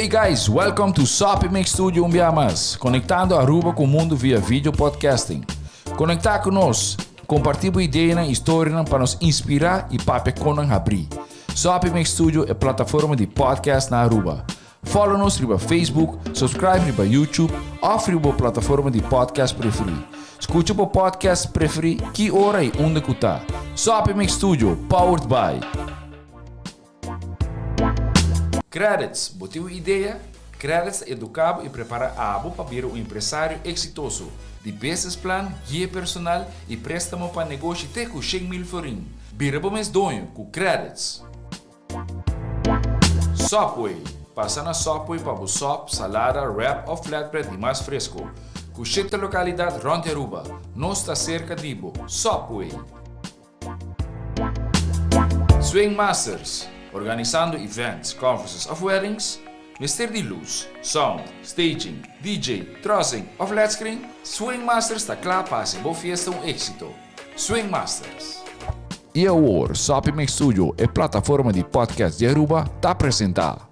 Hey guys, welcome to Soppy Mix Studio un bia mas, conectando Aruba cu mundo via video podcasting. Conecta cu nos, comparti bo ideanan y storianan pa nos inspira y papia con nan habri. Soppy Mix Studio e plataforma di podcast na Aruba. Follow nos riba Facebook, subscribe riba YouTube of riba bo plataforma di podcast preferi. Scucha bo podcast preferi ki ora y unda cu ta. Soppy Mix Studio, powered by. Credits, Bo tin un idea? Credits ta educa bo y prepara abo pa bira un empresario exitoso. Di business plan, guia personal y prestamo pa negoshi te cu 100,000 florin. Bira bo mes doño cu Credits! Subway, Pasa na Subway pa bo sop, salada, wrap of flatbread di mas fresco. Cu shete localidad rond di Aruba. Nos ta cerca di bo. Subway! Swing Masters, Organisando events, conferences of weddings? Mester di luz, sound, staging, DJ, trussing of led screen? Swing Masters ta cla pa haci bo fiesta un exito. Swing Masters. Y awor, Soppy Mix Studio, e plataforma di podcast di Aruba, ta presenta.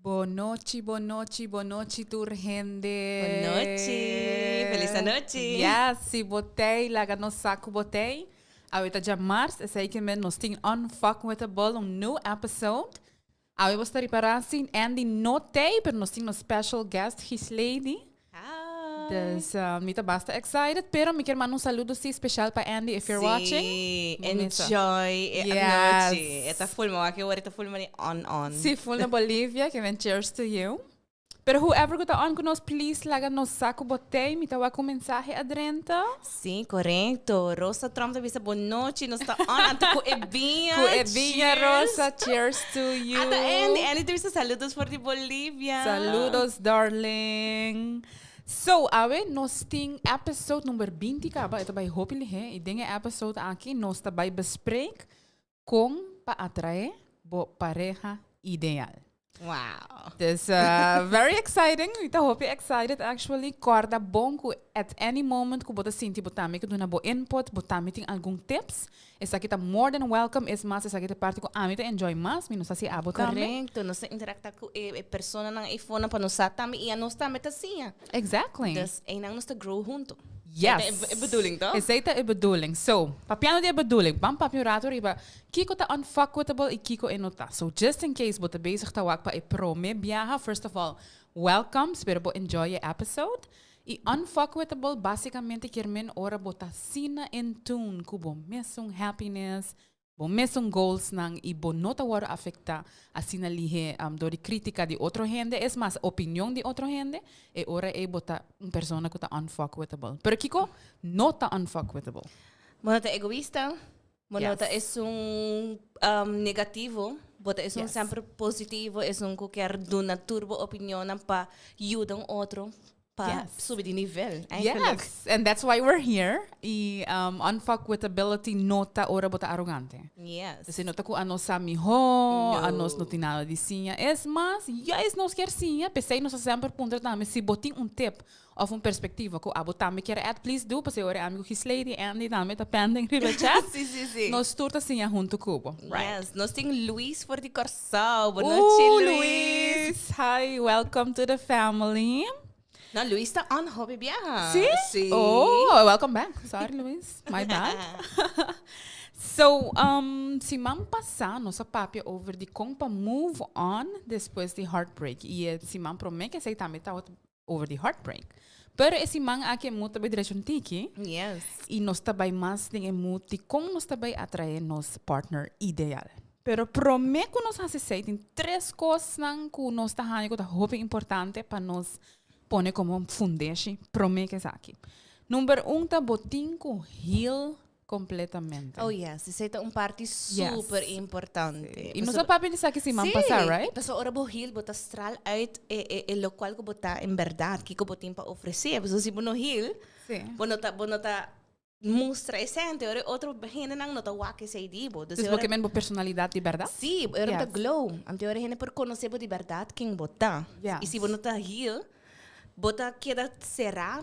Bo nochi, bo nochi, bo nochi tur hende. Bo nochi, feliz anochi. Yes, si bo tei, laga nos sa ku bo tei. Awe ta dja mars, esei ke men nos tin Unfuckwithable, un new episode. Awe bo sta ripará si Andy no tei, pero nos tin nos special guest Gislady. Hi. Dus mi ta basta excited, pero mi kier manda un saludo si special pa Andy if you're watching. Sí, Bo mesa. enjoy e Yes. anochi. E ta full, mi wak e ora e ta full mani on on. Si, full na Bolivia, ke men cheers to you. Pero whoever ku ta on ku nos, please laga nos sa ku bo tei. Mi ta wak un mensahe a drenta. Sí, korekto. Rosa Trump ta bisa bon nochi, nos ta on anto ku e biña. Ku e biña, Cheers. Rosa. Cheers to you. Ata Andy, Andy ta bisa saludos for di Bolivia. Saludos, darling. So, awe nos tin episode number 20 kaba. E ta bai hopi lihé. I den e episode aki nos ta bai bespreek Kon pa atraé bo pareha ideal. Wow. Dus uh, very exciting. Mi ta hopi excited actually. Korda bon ku at any moment ku bo ta sinti bo tambe ke duna bo input, bo tambe tin algun tips. Esaki ta more than welcome. Es mas, esaki ta e parti ku ami ta enjoy mas. Mi no sa si abo tambe. Correcto. Nos ta interacta ku e, e personanan eifonan pa nos sa tambe i anos tambe ta siña. Exactly. Dus einan nos ta grow hunto. Yes. Esei ta e bedoeling, toch? Esei ta e bedoeling. So, papiando di e bedoeling, ban papia un rato riba kiko ta unfuckwithable i kiko e no ta. So, just in case bo ta bezig ta wak pa e prome biaha, first of all, welcome, spero bo enjoy e episode. I unfuckwithable basicamente kier men ora bo ta asina in tune ku bo mesun happiness, Bo mesun goalsnan y bo no ta worde afecta asina lihe dor di critica di otro hende, es mas opinion di otro hende, e ora ey bo ta un persona cu ta unfuckwithable. Pero kico no ta unfuckwithable? Bo no ta egoista, bo no ta Yes. esun negativo, bo ta esun Yes. semper positivo, esun cu kier duna tur bo opinionnan pa yuda un otro. Pa Yes. subi di nivel, eigenlijk. Yes, and that's why we're here. Y um, unfuckwithability no ta ora bo ta arrogante. Yes. Esei no ta ku anos sa mihó, No. anos no tin nada di siña. Es mas, juist nos kier siña, p'esei nos ta semper puntra tambe si bo tin un tip of un perspectiva ku abo tambe kier add, please do, pasobra ora e ami ku Gislady, Andy tambe ta pending riba chat. Sí, sí, sí. Nos tur ta siña huntu ku bo. Right. Yes. Nos tin Luis for di Kòrsou. Bon nochi, Ooh, Luis. Luis. Hi, welcome to the family. No, Luis ta on hopi biaha. Sí? Sí. Oh, welcome back. Sorry, Luis. My bad. So, um, siman pasá nos a papia over di kon pa move on despues di heartbreak. I e siman promé ku esei tambe tabata over di heartbreak. Pero e siman aki e mood ta bai derecho un tiki. I nos ta bai mas den e mood di kon nos ta bai atraé nos partner ideal. Pero promé ku nos hasi esei tin tres kosnan ku nos ta haña ku ta hopi importante pa nos pone komo fundeshi promé ku esaki. Number un ta bo tin ku heal completamente. Oh yes, esei ta un parti super importante. Y nos a papia di esaki siman pasá, right? Sí, pasobra ora bo heal bo ta straal uit e e e locual cu bo ta en berdad, kico bo tin pa ofrece. Pasobra si bo no heal, bo no ta bo no ta mustra esei, anto ora e otro hendenan no ta wak esei di bo. Dus bo ke men bo personalidad di berdad? Sí, ora bo ta glow, anto ora hende por conoce bo di berdad ken bo ta. Y si bo no ta heal, bo ta keda cera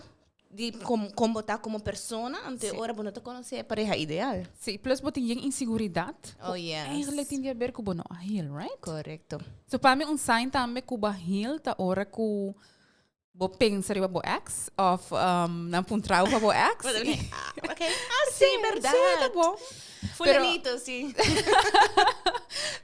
Di com com bo ta como persona, anto e ora bo no ta conoce e pareha ideal. Sí, plus bo tin yen inseguridad. Oh, yes. Eigenlijk tin di haber cu bo no a heal, right? Correcto. So pa mi un sign tambe cu bo a heal ta ora cu bo pensa riba bo ex of um, nan puntra bo pa bo ex. Bo ta bini, ah, ok. Ah, sí, berdad. Sí, ta bon. Fulanito, sí.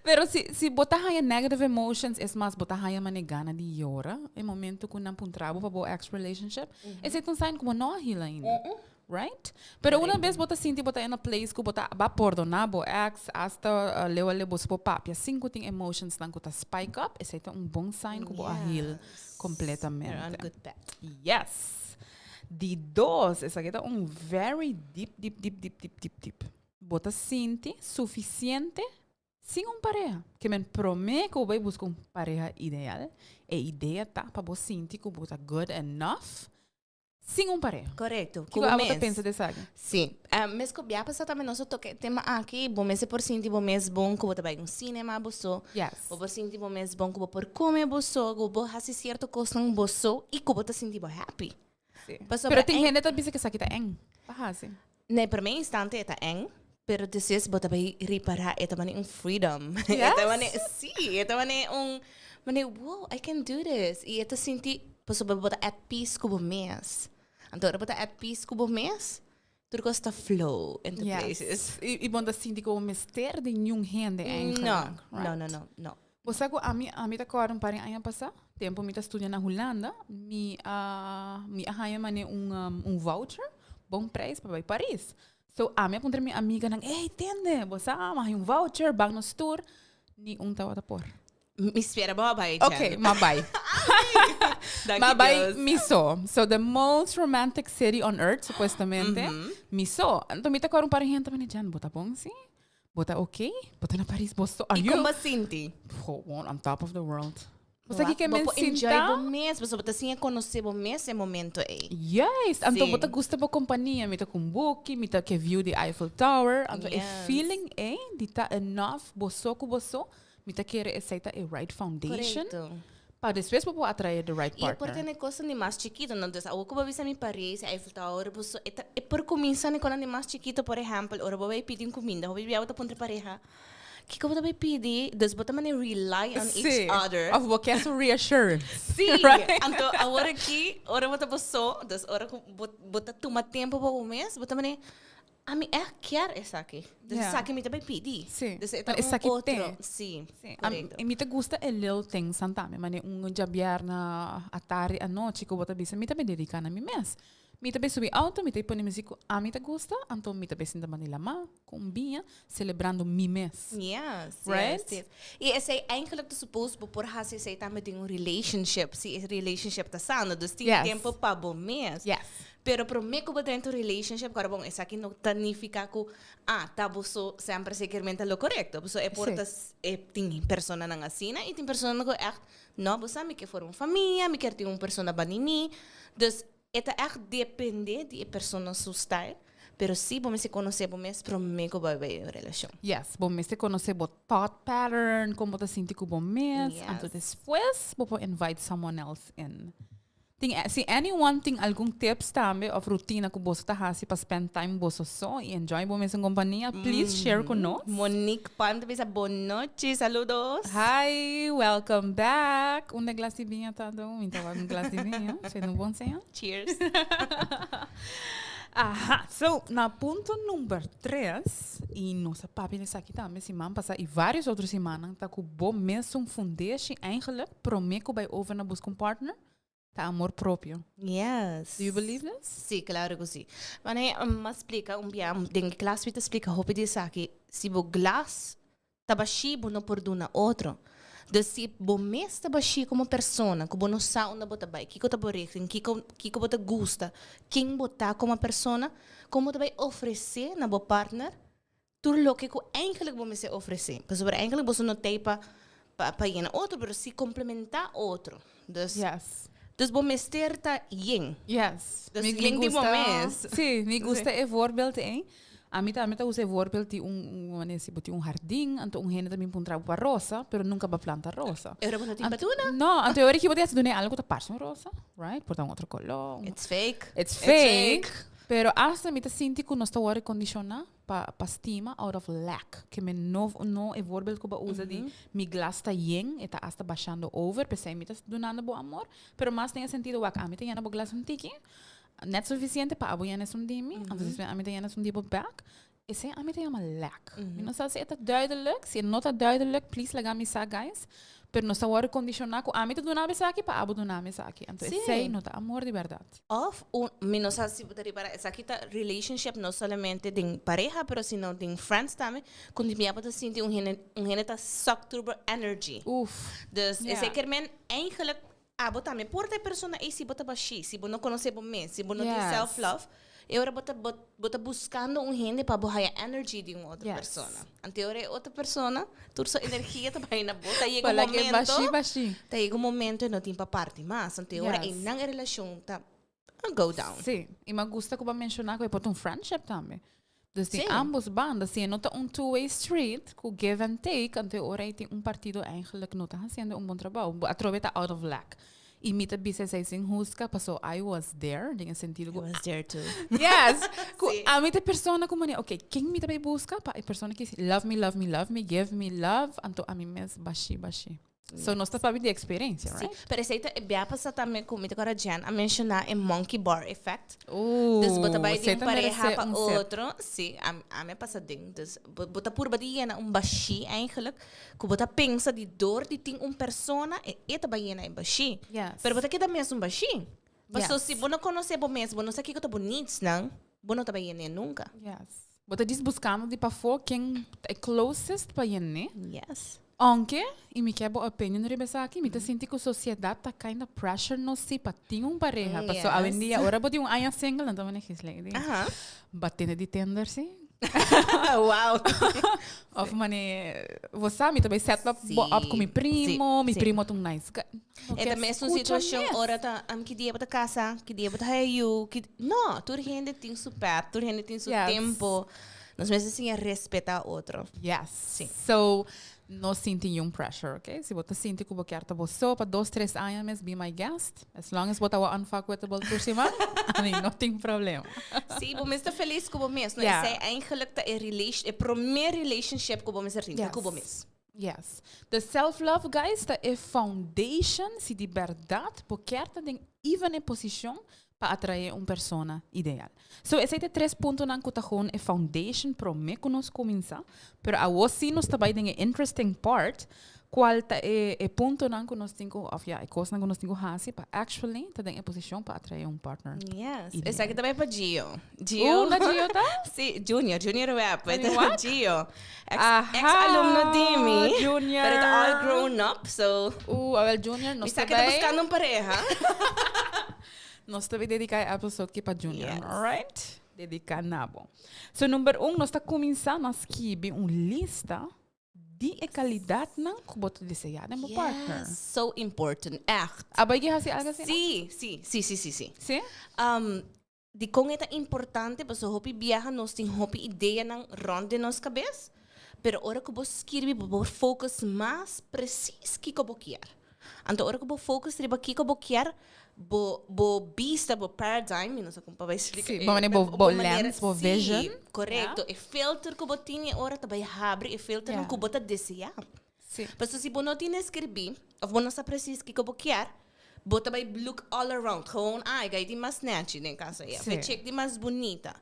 Pero si, si bo ta haya negative emotions, es mas, bo ta haya mane gana di yora e momento ku nan puntra bo pa bo ex relationship, esei ta un sign ku bo no a heal ainda. Right? Pero una bes bo ta sinti bo ta in a place ku bo ta ba pordona bo ex, hasta leu a leu bo por papia sin ku tin emotions nan ku ta spike up, esei ta un bon sign ku bo a heal completamente. You're on a good path. Yes. Di dos, esaki ta un very deep, deep, deep, deep, deep, deep, deep. Bo ta sinti sufisiente sin un pareha. Ke men promé ku bo bai buska un pareha ideal, e idea ta pa bo sinti ku bo ta good enough sin un pareha. Korekto. Kiko abo ta pensa di esaki? Sí. Mes ku bia pasá tambe nos a toka e tema aki, bo mester por sinti bo mes bon ku bo ta bai un sinema bo so. Yes. Bo por sinti bo mes bon ku bo por kome bo so, ku bo hasi sierto kosnan bo so i ku bo ta sinti bo happy. Sí. Pasobra Pero tin en- hende ta bisa ku esaki ta eng pa hasi. Na e promé instante e ta eng, pero despues bo ta bai ripará e ta mane un freedom. E Yes. ta mane, sí, e ta mane un, mane wow, I can do this. I e ta sinti, pasobra bo ta at peace ku bo mes. Anto ora bo ta at peace ku bo mes, tur kos ta flow into Yes. places. I, i bo no ta sinti ku bo mester di niun hende eigenlijk. No, right? no, no, no, no. Bo sa ku ami, ami ta kòrda un par di aña pasá, tempu mi ta studia na Hulanda, mi a, mi a haña manera un, un voucher, bon prijs pa bai Paris. So ami a puntra mi amiganan, ey tende, bo sa, mi a haña un voucher, ban nos tur. Ni un tabata por. Mi spera bo a bai, Jen. Ok, m'a bai. Danki M'a bai Dios. mi so. So the most romantic city on earth, supuestamente, mi so. Anto mi ta kòrda un par di hende ta bini, Jen, bo ta bon si? Bo ta ok? Bo ta na Paris bo so? Are I you? kon bo sinti? Gewoon on top of the world. Bo sa kiko e Bo men por enjoy sinta? bo mes, pasobra bo ta siña konosé bo mes e momento ei. Juist, anto bo Sí. ta gusta bo kompania, mi ta ku un buki, mi ta ke view di Eiffel Tower, anto e Yes. feeling ei di ta enough bo so ku bo so, mi ta kere esei ta e right foundation Korekto. pa despues bo por atrae the right I e por partner. tene kosnan di mas chikito, no? Dus awor ku bo bisa mi Paris, Eiffel Tower, bo so, e ta, e por kuminsá ne konan di mas chikito, por ehèmpel, ora bo bai pidi un kuminda, hopi bia bo ta puntra pareha, Kiko bo ta bai pidi? Dus bo ta mane rely on each Sí. other. Of bo kier su reassurance. Sí, Right? anto awor aki, ora bo ta bo so, dus ora ku bo, bo ta tuma tempo pa bo mes, bo ta mane, ami ègt kier esaki. Dus Ja. esaki mi ta bai pidi. Sí. Dus e ta Maar un esaki otro. te. Sí, Sí. Am- korekto. i mi ta gusta e little things tambe, mane un djabièrna atardi, anochi ku bo ta bisa, mi ta bai dediká na mi mes. Mi ta bai subi auto, mi ta bai pone muziek ku ami ta gusta, anto mi ta bai sinta banda di lamá, ku un biña, celebrando mi mes. Yes, Right? yes, yes. I esei eigenlijk ta suppose bo por hasi esei tambe den un relationship, si e relationship ta sano. Dus tin Yes. tempo pa bo mes. Yes. Pero prome ku bo drenta un relationship, kòrda bon, esaki no ta nifiká ku, ah, ta bo so semper zekermente lo korekto. Pasobra e por Sí. ta, e tin personanan asina i tin personanan ku ègt, no, bo sa, mi ke forma un famia, mi kier tin un persona banda di mi. Dus E ta ègt dependé di e persona su style, pero sí bo mester konosé bo mes promé ku bo a bai un relashon. Yes, bo mester konosé bo thought pattern, kon bo ta sinti ku bo mes, anto Yes. despues bo por invite someone else in. Tin, si anyone tin algun tips tambe òf rutina ku boso ta hasi pa spend time boso so i enjoy bo mes en kompania, please share ku nos. Monique Palm ta bisa bon nochi, saludos. Hi, welcome back. Unda e glas di biña ta do? Mi ta wak un glas di biña. Sey no bon señor. Cheers. Aha, so na punto number 3, y nos a papia esaki tambe siman pasa y varios otro simannan, ta cu bo mesun fundeshi eigenlijk prome cu bay over na busca un partner, ta amor propio. Yes. Do you believe this? Si, claro cu si. Wanneer mi a splica un bia, den e klas mi ta splica hopi di esaki, si bo glas ta bashí bo no por duna otro. Dus si bo mes ta bashí komo persona, ku bo no sa unda bo ta bai, kiko ta bo richting, kiko kiko bo ta gusta, ken bo ta komo persona, kon bo ta bai ofresé na bo partner tur loke ku eigenlijk bo mester ofresé. Pasobra eigenlijk boso no t'ei pa pa pa yena otro, pero si komplementá otro. Dus Yes. dus bo mester ta yen. Yes. Dus Mi, mi yen di bo gusta, mes. sí, mi gusta e voorbeeld ei. Ami tambe ta usa e voorbeeld di un, un wanneer si bo tin un hardin, anto un hende ta bin puntra bo pa rosa, pero nunca bo a planta rosa. E ora bo no tin Anto, pa duna. no, anto e ora ki bo ta hasi duna e algo ku ta parse un rosa, right? Por ta un otro color. Un, It's fake. It's It's fake. fake. Pero hasta mi ta sinti ku nos ta wòrdu kondishoná pa pa stima out of lack. Ke men no no e voorbeeld ku bo a usa di mi glas ta yen, e ta hasta bashando over, p'esei mi ta dunando bo amor, pero mas den e sentido wak ami ta yena bo glas un tiki, net sufisiente pa abo yena esun di mi, anto despues ami ta yena esun di bo bek, esei ami ta yama lack. Mi no sa si e ta duidelijk, si e no ta duidelijk, please laga mi sa guys, pero nos ta wòrdu kondishoná ku ami ta duna bo esaki pa abo duna mi esaki, anto esei no ta amor di bèrdat. Of un, mi no sa si bo ta ripara, esaki ta relationship no solamente den pareha pero sino den friends tambe, ku di bia bo ta sinti un hende, un hende ta suck tur bo energy. Uf. Dus Ja. esei kier men eigenlijk abo tambe por ta e persona ei si bo ta bashí, si bo no konosé bo mes, si bo no tin Yes. self love, e ora bo ta bo bo ta buskando un hende pa bo haya energy di un otro Yes. persona. Anto e ora e otro persona tur su energia ta bai na bo, ta yega Pa un laga e momento, bashí bashí. ta yega un momento e no tin pa parti mas. Anto e ora Yes. einan e relashon ta go down. Sí, i mi a gusta ku bo a menshoná ku e por ta un friendship tambe. Dus di Sí. ambos banda, si e no ta un two-way street ku give and take, anto e ora ei tin un partido eigenlijk no ta hasiendo un bon trabou. Bo atrobe ta out of lack. I mi ta bisa esei sin husga, paso I was there, den e sentido I ku was there too. Yes! Ku Sí. ami ta e persona ku manera, ok, ken mi ta bai buska pa e persona ki love me, love me, love me, give me love, anto ami mes bashí, bashí. So nos ta papia di experiencia, Sí, right? pero esei ta e bia pasa tambe ku mi ta kòrda Jen a menshoná e monkey bar effect. Ooh, Dus bo ta bai di esei un ta pareha merece pa un sip. otro. Sí, a ami a pasa den. Dus bo bo ta purba di yena un bashí eigenlijk, ku bo ta pensa di dor di tin un persona e e ta bai yena e bashí. Yes. Pero bo ta keda mes un bashí. Paso Yes. si bo no konosé bo mes, bo no sa kiko ta bo needs nan, bo no ta bai yen'é nunka. Yes. Bo ta djis buskando di pafó ken ta e closest pa yen'é. Yes. Aunke, i mi ke bo opinion riba esaki, mi ta sinti ku sosiedat ta kinda pressure nos si pa tin un pareha. Paso Yes. awendia ora bo tin un aña single, nan ta manda Gislady. Aha. Ba tende di Tinder si. Wow. Of mane, bo sa, mi ta bai set up bo up ku mi Sí, primo, mi sí. primo ta un nice guy. No E ke ta mesun skucha situashon mes. ora ta am ki dia bo ta kasa, ki dia bo ta haya yu, ki no, tur hende tin su pet, tur hende tin su Yes. tempo. Nos mester siña respetá otro. Yes. Sí. So, no sinti niun pressure, ok? Si bo ta sinti ku bo kier ta bo so pa dos, tres aña mes, be my guest. As long as bo ta wou unfuckwithable tur siman, ami no tin problema. Sí, bo mester felis ku bo mes. No, Yeah. esei eigenlijk ta e relation, e promé relationship ku bo mester tin, ta ku bo Yes. mes. Yes. The self-love, guys, ta e foundation si di berdad bo kier ta den even e posicion pa atrae un persona ideal. So esei ta e tres puntonan cu ta gewoon e foundation prome cu nos cuminsa, pero awo si nos ta bay den e interesting part, cual ta e e puntonan cu nos tin cu, of ya, e cosnan cu nos tin cu haci pa actually ta den e posicion pa atrae un partner Yes. ideal. Esaki ta bay pa Gio. Gio. Unda Gio ta? Si, Junior, Junior Webb. Ami wak? Gio. Ex, Aha, ex alumno di mi. Junior. Pero ta all grown up, so. Awel Junior, nos Mi sa ta ke ta bay. buscando un pareha. Nos ta bay dedica e episode ki pa Junior, Yes. alright? Dedica na bo. So number un, nos ta cuminsa na skibi un lista di e calidadnan cu bo ta desea den bo partner. Yes, so important, echt. Abo a haci algo asina? Sí, sí, sí, sí, sí, sí. Sí? Dikon e ta importante? Pasobra hopi biaha nos tin hopi ideanan rònt den nos kabes, pero ora ku bo skirbi bo por focus mas presis kiko bo kier. Anto ora ku bo focus riba kiko bo kier, bo bo bista, bo paradigm, mi no sa kon pa bai splika Sí, e, bo manera bo bo bo manera, lens, bo sí, vision. korekto. E filter ku bo tin e ora ta bai habri e filternan Ja. ku bo ta deseá. Sí. Pasobra si bo no tin e skirbi, òf bo no sa presis kiko bo kier, Bo ta bai look all around. Gewoon, ah, e gai di mas nechi den casa ei. Of e chick di mas bunita.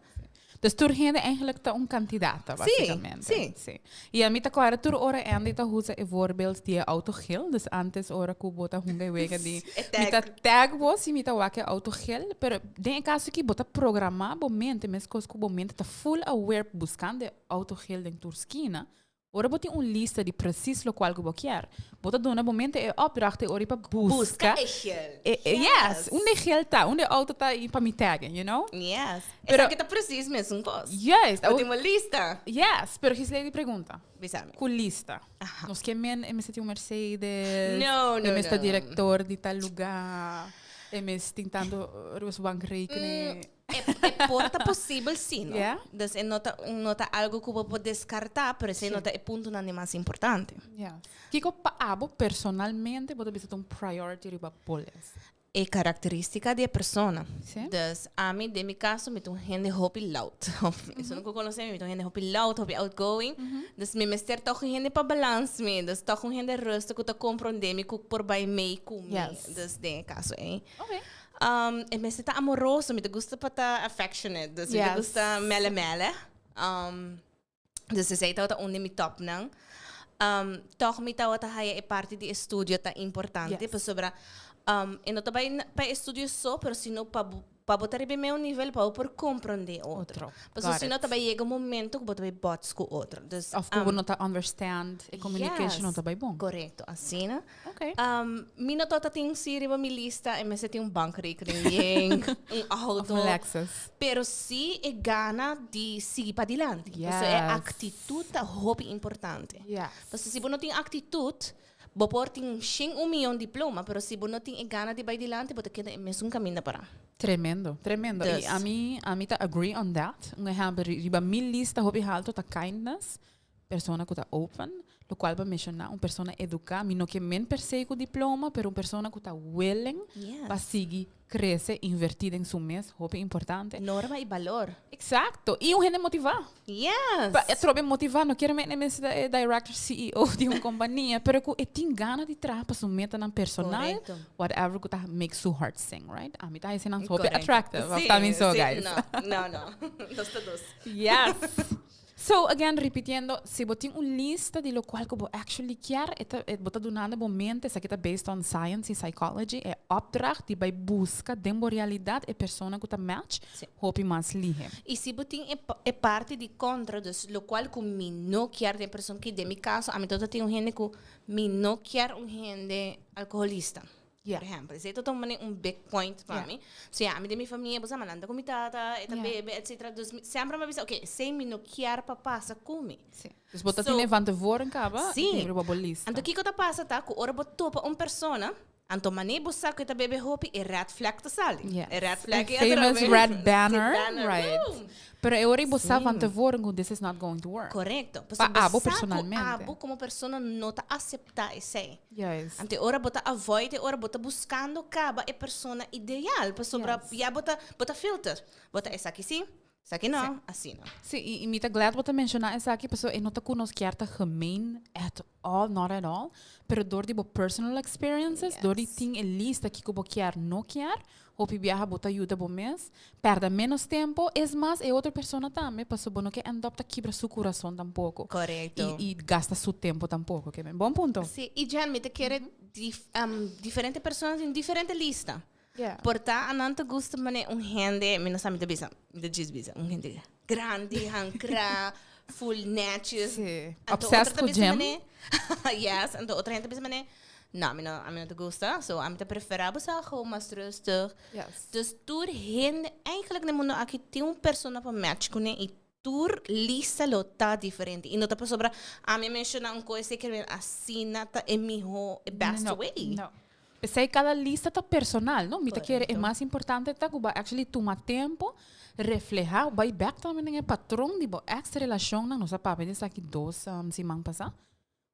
Dus tur hende eigenlijk ta un kandidata, basikamente. Sí, sí. I ami ta kòrda tur ora Andy ta usa e voorbeeld di e auto geel. Dus antes ora ku bo ta hunga e wega di mi ta tag bo si mi ta wak e auto geel. Pero den e kaso aki bo ta programá bo mente meskos ku bo mente ta full aware buskando e auto geel den tur skina. Ora bo tin un lista di precies locual cu bo kier, bo ta duna bo mente e opdracht e ora pa busca. Busca e gel. E, e, yes, unda e gel ta, unda e auto ta y pa mi taggen, you know? Yes. Pero- Esaki ta precies mesun cos. Juist. Bo tin bo lista. Yes, pero Gislady pregunta. Bisa mi. Cu lista? Nos ke men e mester tin un Mercedes. No, no, E mester no. director di tal lugar. E mester tin tanto riba su bankrekening. E, e por ta posibel sí, no? Yeah. Dus e no ta, no ta algo ku bo por deskartá, pero esei no ta e puntonan di mas importante. Yeah. Kiko pa abo personalmente bo ta bisa ta un priority riba bo list? E karakterístika di e persona. Sí. Dus ami, den mi kaso, mi ta un hende hopi loud. Esun ku konosé mi, mi ta un hende hopi loud, hopi outgoing. Dus mi mester tòg un hende pa balans mi. Dus tòg un hende rustig ku ta komprondé mi, ku por bai mee ku mi. Yes. Dus den e kaso ei. Oké. Um, e mester ta amoroso, mi ta gusta pa ta affectionate, dus mi ta gusta mele mele. Um, dus esei tabata un di mi topnan. Um, toch mi tabata haya e parti di estudio ta importante, pasobra um, e no ta bai pa estudio so, pero sino pa pa bo ta riba e meun nivel pa bo por comprende otro. Otro. Pasobra Got si no it. ta bai yega un momento ku bo ta bai bots ku otro. Dus, Of ku bo um, no ta understand e communication no yes, ta bai bon. Correcto, asina. Ok. Um, mi no tabata tin si riba mi lista e mester tin un bankrekening, un auto. Of un Lexus. Pero si e gana di sigui padilanti. Yes. Pasobra e actitud ta hopi importante. Yes. Pasobra si bo no tin actitud, bo por tin shen un miyon diploma, pero si bo no tin e gana di bai dilanti, bo ta keda e mesun caminda para. Tremendo, tremendo. Y Dus. ami, ami ta agree on that. Un ehempel, riba mi lista hopi halto ta kindness. Persona ku ta open, lokual bo menshoná, un persona eduká, mi no ke men per se ku diploma, pero un persona ku ta willing pa sigui krese, invertí den su mes, hopi importante. Norma i balor. Eksakto. I un hende motivá. Yes! Pa atrobe motivá, no kier men e mester ta e director, CEO di un kompania, pero ku e tin gana di traha pa su metanan personal, Korekto. whatever ku ta make su heart sing, right? Ami ta hasi nan hopi Korekto. attractive, of Sí, ta mi so, sí, guys? No, no, no. Nos ta dos. Yes! So, again, repitiendo, si bo tin un lista di locual cu bo actually kier, e ta, e bo ta dunando bo mente, esaki ta based on science y psychology, e opdracht di bay busca den bo realidad e persona cu ta match, Sí. hopi mas lihe. Y si bo tin e, e parti di contra, dus locual cu mi no kier den persoon ki, den mi caso, ami tot a tin un hende cu mi no kier un hende alcoholista. Yeah. Por ehempel, esei ta tuma un big point pa Yeah. mi. So ja, ami den mi famia, bo sa, malanta ku mi tata, e ta Yeah. bebe, etcetera. Dus mi semper mi a bisa, oké, esei mi no kier pa pasa ku mi. Sí. Dus bo ta So- tene van tevoren kaba, Sí. tin riba bo lista. Anto kiko ta pasa ta ku ora bo topa un persona, anto manera bo sa ku e ta bebe hopi, e red flag ta sali. Yes. E red flag E e famous atrobe. red banner, banner. right. Boom. Pero e ora ei bo sa van tevoren ku this is not going to work. Korekto. Pa Pasobra bo abo sa ku personalmente. abo komo persona no ta aseptá esei. Juist. Anto e ora bo ta avoid, e ora bo ta buscando caba e persona ideal, pasobra Yes. ya bo ta, bo ta filter. Bo ta esaki sí, esaki no, así no. Sí, y, y mi ta glad bo ta menciona esaki, pasobra e no ta cu nos kier ta gemeen at all, not at all, pero door di bo personal experiences, door di Yes. tin e lista kico bo kier, no kier, Hopi biaha bo ta yuda bo mes perde menos tempo, es mas e otro persona tambe, paso bo no ke end up ta kibra su kurason tampoko. Korekto. I i gasta su tempo tampoko. Ke men. Bon punto. Sí, i Jen, mi ta kere dif, diferente persona tin diferente lista. Yeah. Por ta a nan ta gusta mane un hende, mi no sa mi ta bisa, mi ta djis bisa, un hende grandi, hankra, full netjes. Sí. Anto Obsessed otro ta ku bisa gym. mane, yes, anto otro hende ta bisa mane, No, ami no, ami no ta gusta. So, ami ta prefera bo sa gewoon mas rustig. Yes. Dus tur hende, eigenlijk den mundo aki tin un persona pa match kuné i tur lista lo ta diferente. I no ta pasobra ami a menciona un kos esei ker asina ta e miho, e best no, way. No. P'esei kada lista ta personal, no? Mi ta kere e Correcto. mas importante ta ku bo actually tuma tempo, refleha, bai bek tambe den e patron di bo ex relashonnan. Nos a papia di esaki dos siman pasá.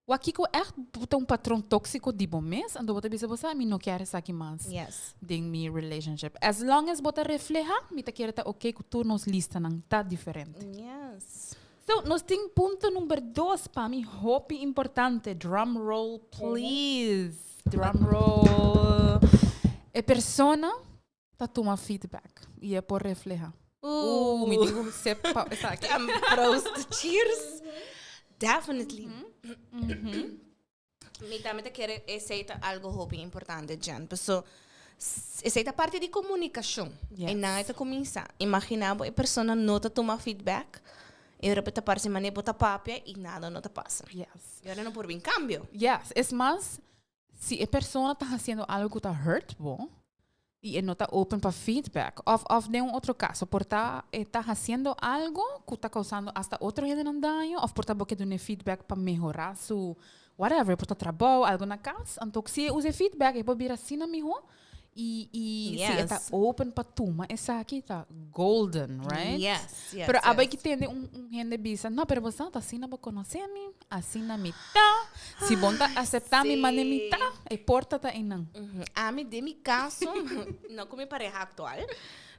Wak kiko ègt bo ta un patron tóksiko di bo mes, anto bo ta bisa bo sa mi no kier esaki mas Yes. den mi relationship. As long as bo ta reflehá, mi ta kere ta oké ku tur nos listanan ta diferente. Yes. So, nos tin punto number dos, pa mi hopi importante. Drum roll please. Drum roll. E persona ta tuma feedback y e por refleha. Uh, mi tin cu sip pa esaki. Prost, cheers. Definitely. Mi tambe ta kere esey ta algo hopi importante, Jen. Paso esey ta parte di comunicacion. Yes. E nan e ta cuminsa. Imagina bo e persona no ta tuma feedback. E ora bo ta parse mane bo ta papia y nada no ta pasa. Yes. Y ora no por bin cambio. Yes. Es mas, si e persona ta haciendo algo cu ta hurt bo y e no ta open pa feedback of of den un otro caso por ta e ta haciendo algo cu ta causando hasta otro hendenan daño of por ta bo ke dun'e feedback pa mehora su whatever, por ta trabou, algo na cas, anto si e usa e feedback e por bira asina miho Y, y si e ta open pa tuma esaki ta golden, right? Yes, yes, Pero aba yes. ki tende un, un hende bisa, no, pero bosa ta asina bo conoce mi, asina mi ta. Si bon ta acepta mi mane mi ta, e porta ta einan. Ami den mi caso, no cu mi pareha actual,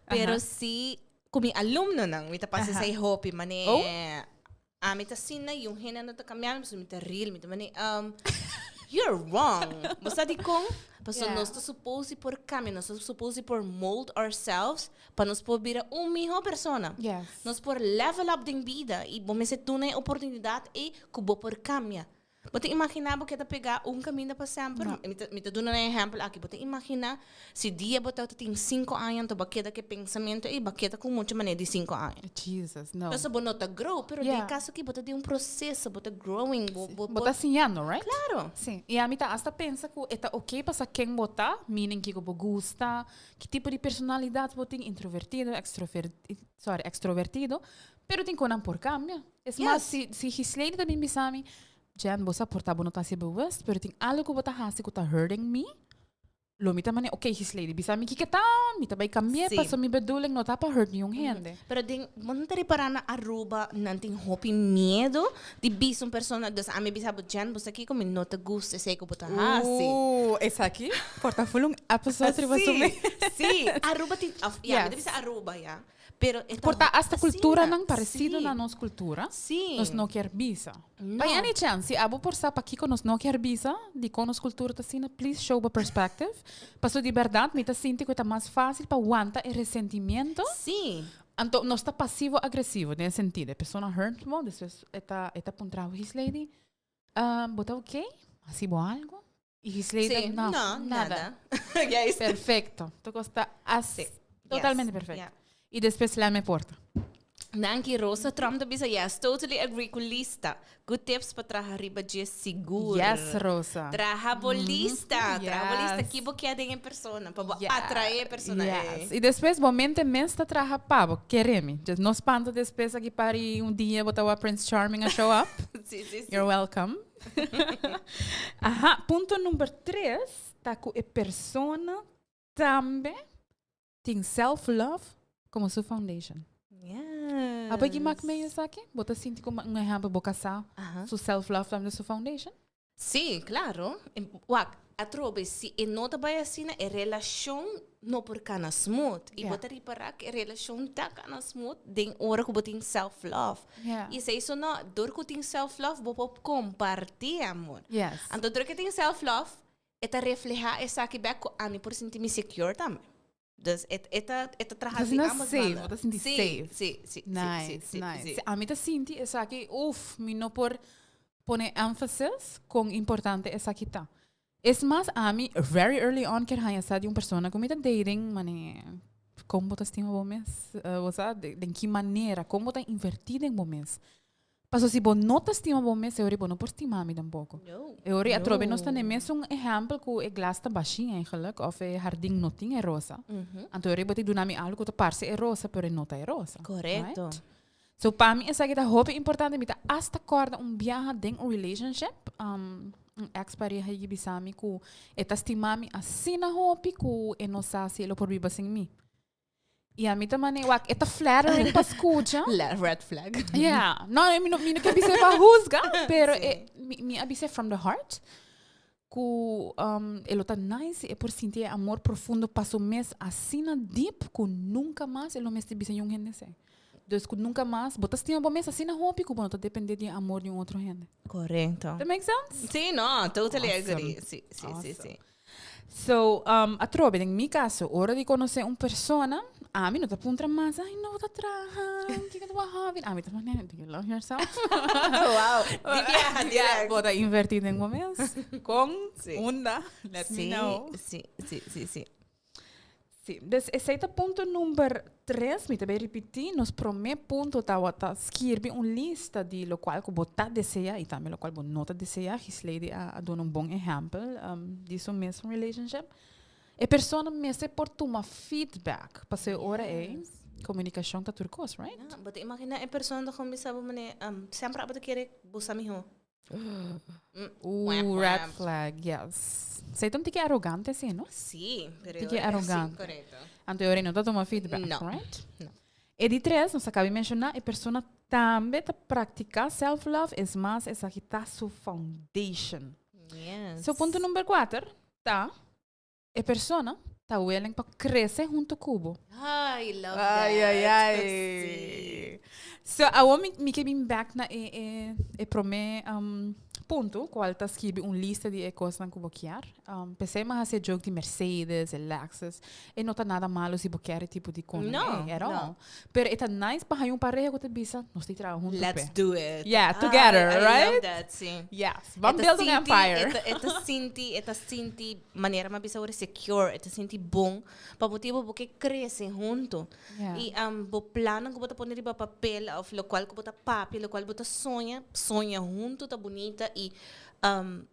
pero si cu mi alumnonan, mi ta pasa esei hopi, mane Oh. Ami ta asina y un hende no ta cambia mi, pasobra mi ta real, mi ta mane, you're wrong. Bo sa dicon? Pasobra nos ta supposed di por cambia, nos ta supposed di por mold ourselves pa nos por bira un miho persona. Nos por level up den bida y bo mester duna e oportunidad ey cu bo por cambia. Bo ta imaginá bo ke ta pegá un kaminda pa semper? No. Mi ta, mi ta duna un ehèmpel aki. Bo ta imaginá si dia bo tabata tin sinku aña, anto bo a keda ku e pensamentu ei, bo a keda ku mucha manera di sinku aña. Jesus, no. Pasobra bo no ta grow, pero den Yeah. e kaso aki bo ta den un proseso, bo ta growing, bo, bo, Bo ta siñando, right? Claro. Sí. I ami ta asta pensa ku e ta oké pa sa ken bo ta, meaning kiko bo gusta, ki tipo di personalidat bo tin, introvertido, extrover, sorry, extrovertido, pero tin konan por kambia. Es mas, si, si Gislene ta bin bisa mi, Jen, bo sa por ta bo no ta hasi bewust, pero tin algo ku bo ta hasi ku ta hurting mi, lo mi ta mane, ok Gislene, bisa mi kiko ta, mi ta bai kambi'é, pasobra mi bedoeling no ta pa hurt niun hende. Pero den, bo no ta ripará na Aruba nan tin hopi miedo di bisa un persona, dus ami bisa bo, Jen, bo sa kiko, mi no ta gusta esei ku bo ta hasi. Esaki por ta full un episode riba su mes. Sí, Aruba tin, of ya, mi ta bisa Aruba, ya. Pero e ta Por ta hasta asina, culturanan parecido sí. na nos cultura. Sí. Nos no kier bisa. No. By any chance, si abo por sa pakiko nos no kier bisa, dikon nos cultura ta asina, please show bo perspective. Paso di berdad mi ta sinti ku e ta mas fácil pa wanta e resentimiento. Sí. Anto nos ta pasivo agresivo den e sentido, e persona hurt bo, despues e ta e ta puntra bo, His lady, bo ta oké? Hasi bo algo? Y Gisley Sí, no, no, nada. nada. Juist. Perfecto. Tu costa así. Sí. Totalmente Yes. perfecto. Yeah. Y después la me porta. Danki Rosa Trump ta bisa yes, totally agree ku lista. Good tips pa traha riba dje sigur. Yes, Rosa. Traha bo lista, traha bo lista Yes. ki bo kier den e persona, pa bo Yes. atrae e persona Yes. ei. Y despues bo mente mes ta traha pa bo, kere mi. Just no spanta despues aki pari un dia bo ta wak Prince Charming a show up. Sí, sí, sí. You're welcome. Aha, punto number tres ta ku e persona tambe tin self-love como su foundation. Yes. Abo ki mak mee esaki? Bo ta sinti como un ehempel bo kasá su self-love tambe su foundation? Sí, claro. Wak, atrobe, si e no ta bai asina, e relashon no por kana smooth. I bo ta ripará ku e relashon ta kana smooth den ora ku bo tin self-love. I esei so no, dor ku tin self-love bo por kompartí amor. Anto dor ku tin self-love, e ta reflehá esaki bèk ku ami por sinti mi secure tambe. Dus e e ta e ta traha di Asina ambos safe, banda. bo ta sinti Sí, safe. sí, sí, sí, Nice, sí, sí, nice. sí. Si, ami ta sinti esaki, uf, mi no por pone énfasis kon importante esaki ta. Es mas, ami very early on kier haña sa di un persona ku mi ta dating, mane, kon bo ta stima bo mes? Bo sa, den ki manera? Kon bo ta invertí den bo mes? Paso si bo no ta stima bo mes, e ora bo no por stima mi tampoco. No. E ora atrobe nos ta No. ne mesun ehempel cu e glas ta bashi eigenlijk, of e hardin no tin e rosa. Anto e ora bo ta duna mi algo cu ta parce e rosa, pero e no ta e rosa. Correcto. Right? So pa mi esaki ta hopi importante, mi ta hasta corda un biaha den un relationship, un ex pareha yigi bisa mi cu e ta stima mi asina hopi cu e no sa si e lo por biba sin mi. I ami ta mane, wak, e ta flattering pa scucha. La red flag. Yeah. No, mi no, mi no ke bisa pa huzga, pero Sí. e, mi, mi a bisa from the heart ku um, e lo ta nice e por sinti e amor profundo pa su mes asina deep ku nunca mas e lo mester bisa niun hende esei. Dus ku nunca mas bo ta stima bo mes asina hopi ku bo no ta depende di e amor di un otro hende. Correcto. That make sense? Sí, no, totally Awesome. agree. Sí, sí, sí, Awesome. sí. So, um, atrobe, den mi caso, ora di conoce un persona, ami no ta puntra mas, ay, no ta traha, kiko ta bo hobby? Ami ta manera, do you love yourself? Wow, di biaha Yeah, direct. bo ta inverti den bo mes. Con, Sí. unda, let me Sí, know. sí, sí, sí, sí. Sí, dus esei ta punto number tres, mi ta bay ripiti, nos prome punto tawata skirbi un lista di locual cu bo ta desea y tambe locual bo no ta desea. Gisleidy a a duna un bon ehempel di su mes relationship. E persona mester por tuma feedback, pasobra e ora ey comunicacion ta tur cos, right? Ja, bo ta imagina e persona ta gewoon bisa bo mane, semper abo ta kere bo sa miho. Ooh, red flag, yes. Zij ta un tiki arrogante así, no? Sí, pero Tiki sí, arrogante. correcto. Anto e ora no ta tuma feedback, No. right? No. E di tres, nos a caba di menciona, e persona tambe ta practica self-love, es mas, esaki ta su foundation. Yes. So punto number cuater ta, E persona ta willing pa crece hunto cu bo. Ay, love that. Ay, ay, ay. Sí. So, awor mi, mi ke bin back na e, e, e prome um, punto, cual ta skibi un lista di e cosnan cu bo kier. Um, p'esei mi a haci e joke di Mercedes, e Lexus. E no ta nada malo si bo kier e tipo di conan No, ei, at no. all. Pero e ta nice pa haña un pareha cu ta bisa, nos tin traha hunto Let's p'e. do it. Yeah, together, I right? love that, sí. Yes, ban E ta build un sinti- empire. E ta, e ta sinti, e ta sinti manera m'a bisa ora secure, e ta sinti bon, pa motibo bo ke crece hunto. Yeah. Y bo plannan cu bo ta pone riba papel of locual cu bo ta papia, locual bo ta soña, soña hunto ta bunita y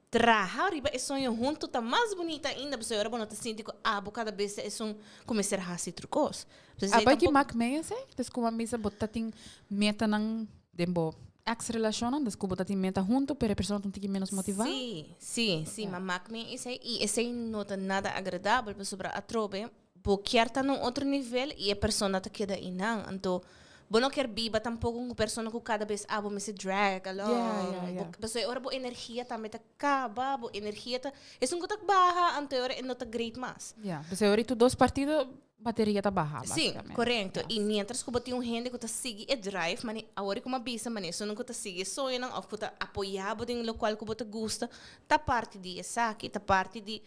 traha riba e soño hunto ta mas bunita ainda, pasobra ora bo no ta sinti cu abo cada bes ta esun cu mester haci tur cos. Entonces, Abo ei ki tampoco- mak mee esei? Dus cu bo a bisa bo ta tin metanan den bo ex relacionnan, dus cu bo ta tin meta hunto, pero e persona ta un tiki menos motiva? Sí, sí, sí, ma mak mee esei y esei no ta nada agradabel pasobra atrobe bo kier ta na un otro nivel y e persona ta keda einan. Anto bo no kier biba tampoco cu un persona cu cada bes abo mester drag along. Yeah, yeah, yeah. Bo, pasobra e ora bo energia tambe ta caba, bo energia ta, esun cu ta baha, anto e ora e no ta great mas. Yeah, pasobra e ora tu dos partido bateria ta baha, Sí, básicamente. correcto. Yes. Y mientras cu bo tin un hende cu ta sigui e drive, mane awor cu m'a bisa, mane esunnan cu ta sigui e soñonan of cu ta apoya bo den locual cu bo ta gusta, ta parti di esaki, ta parti di,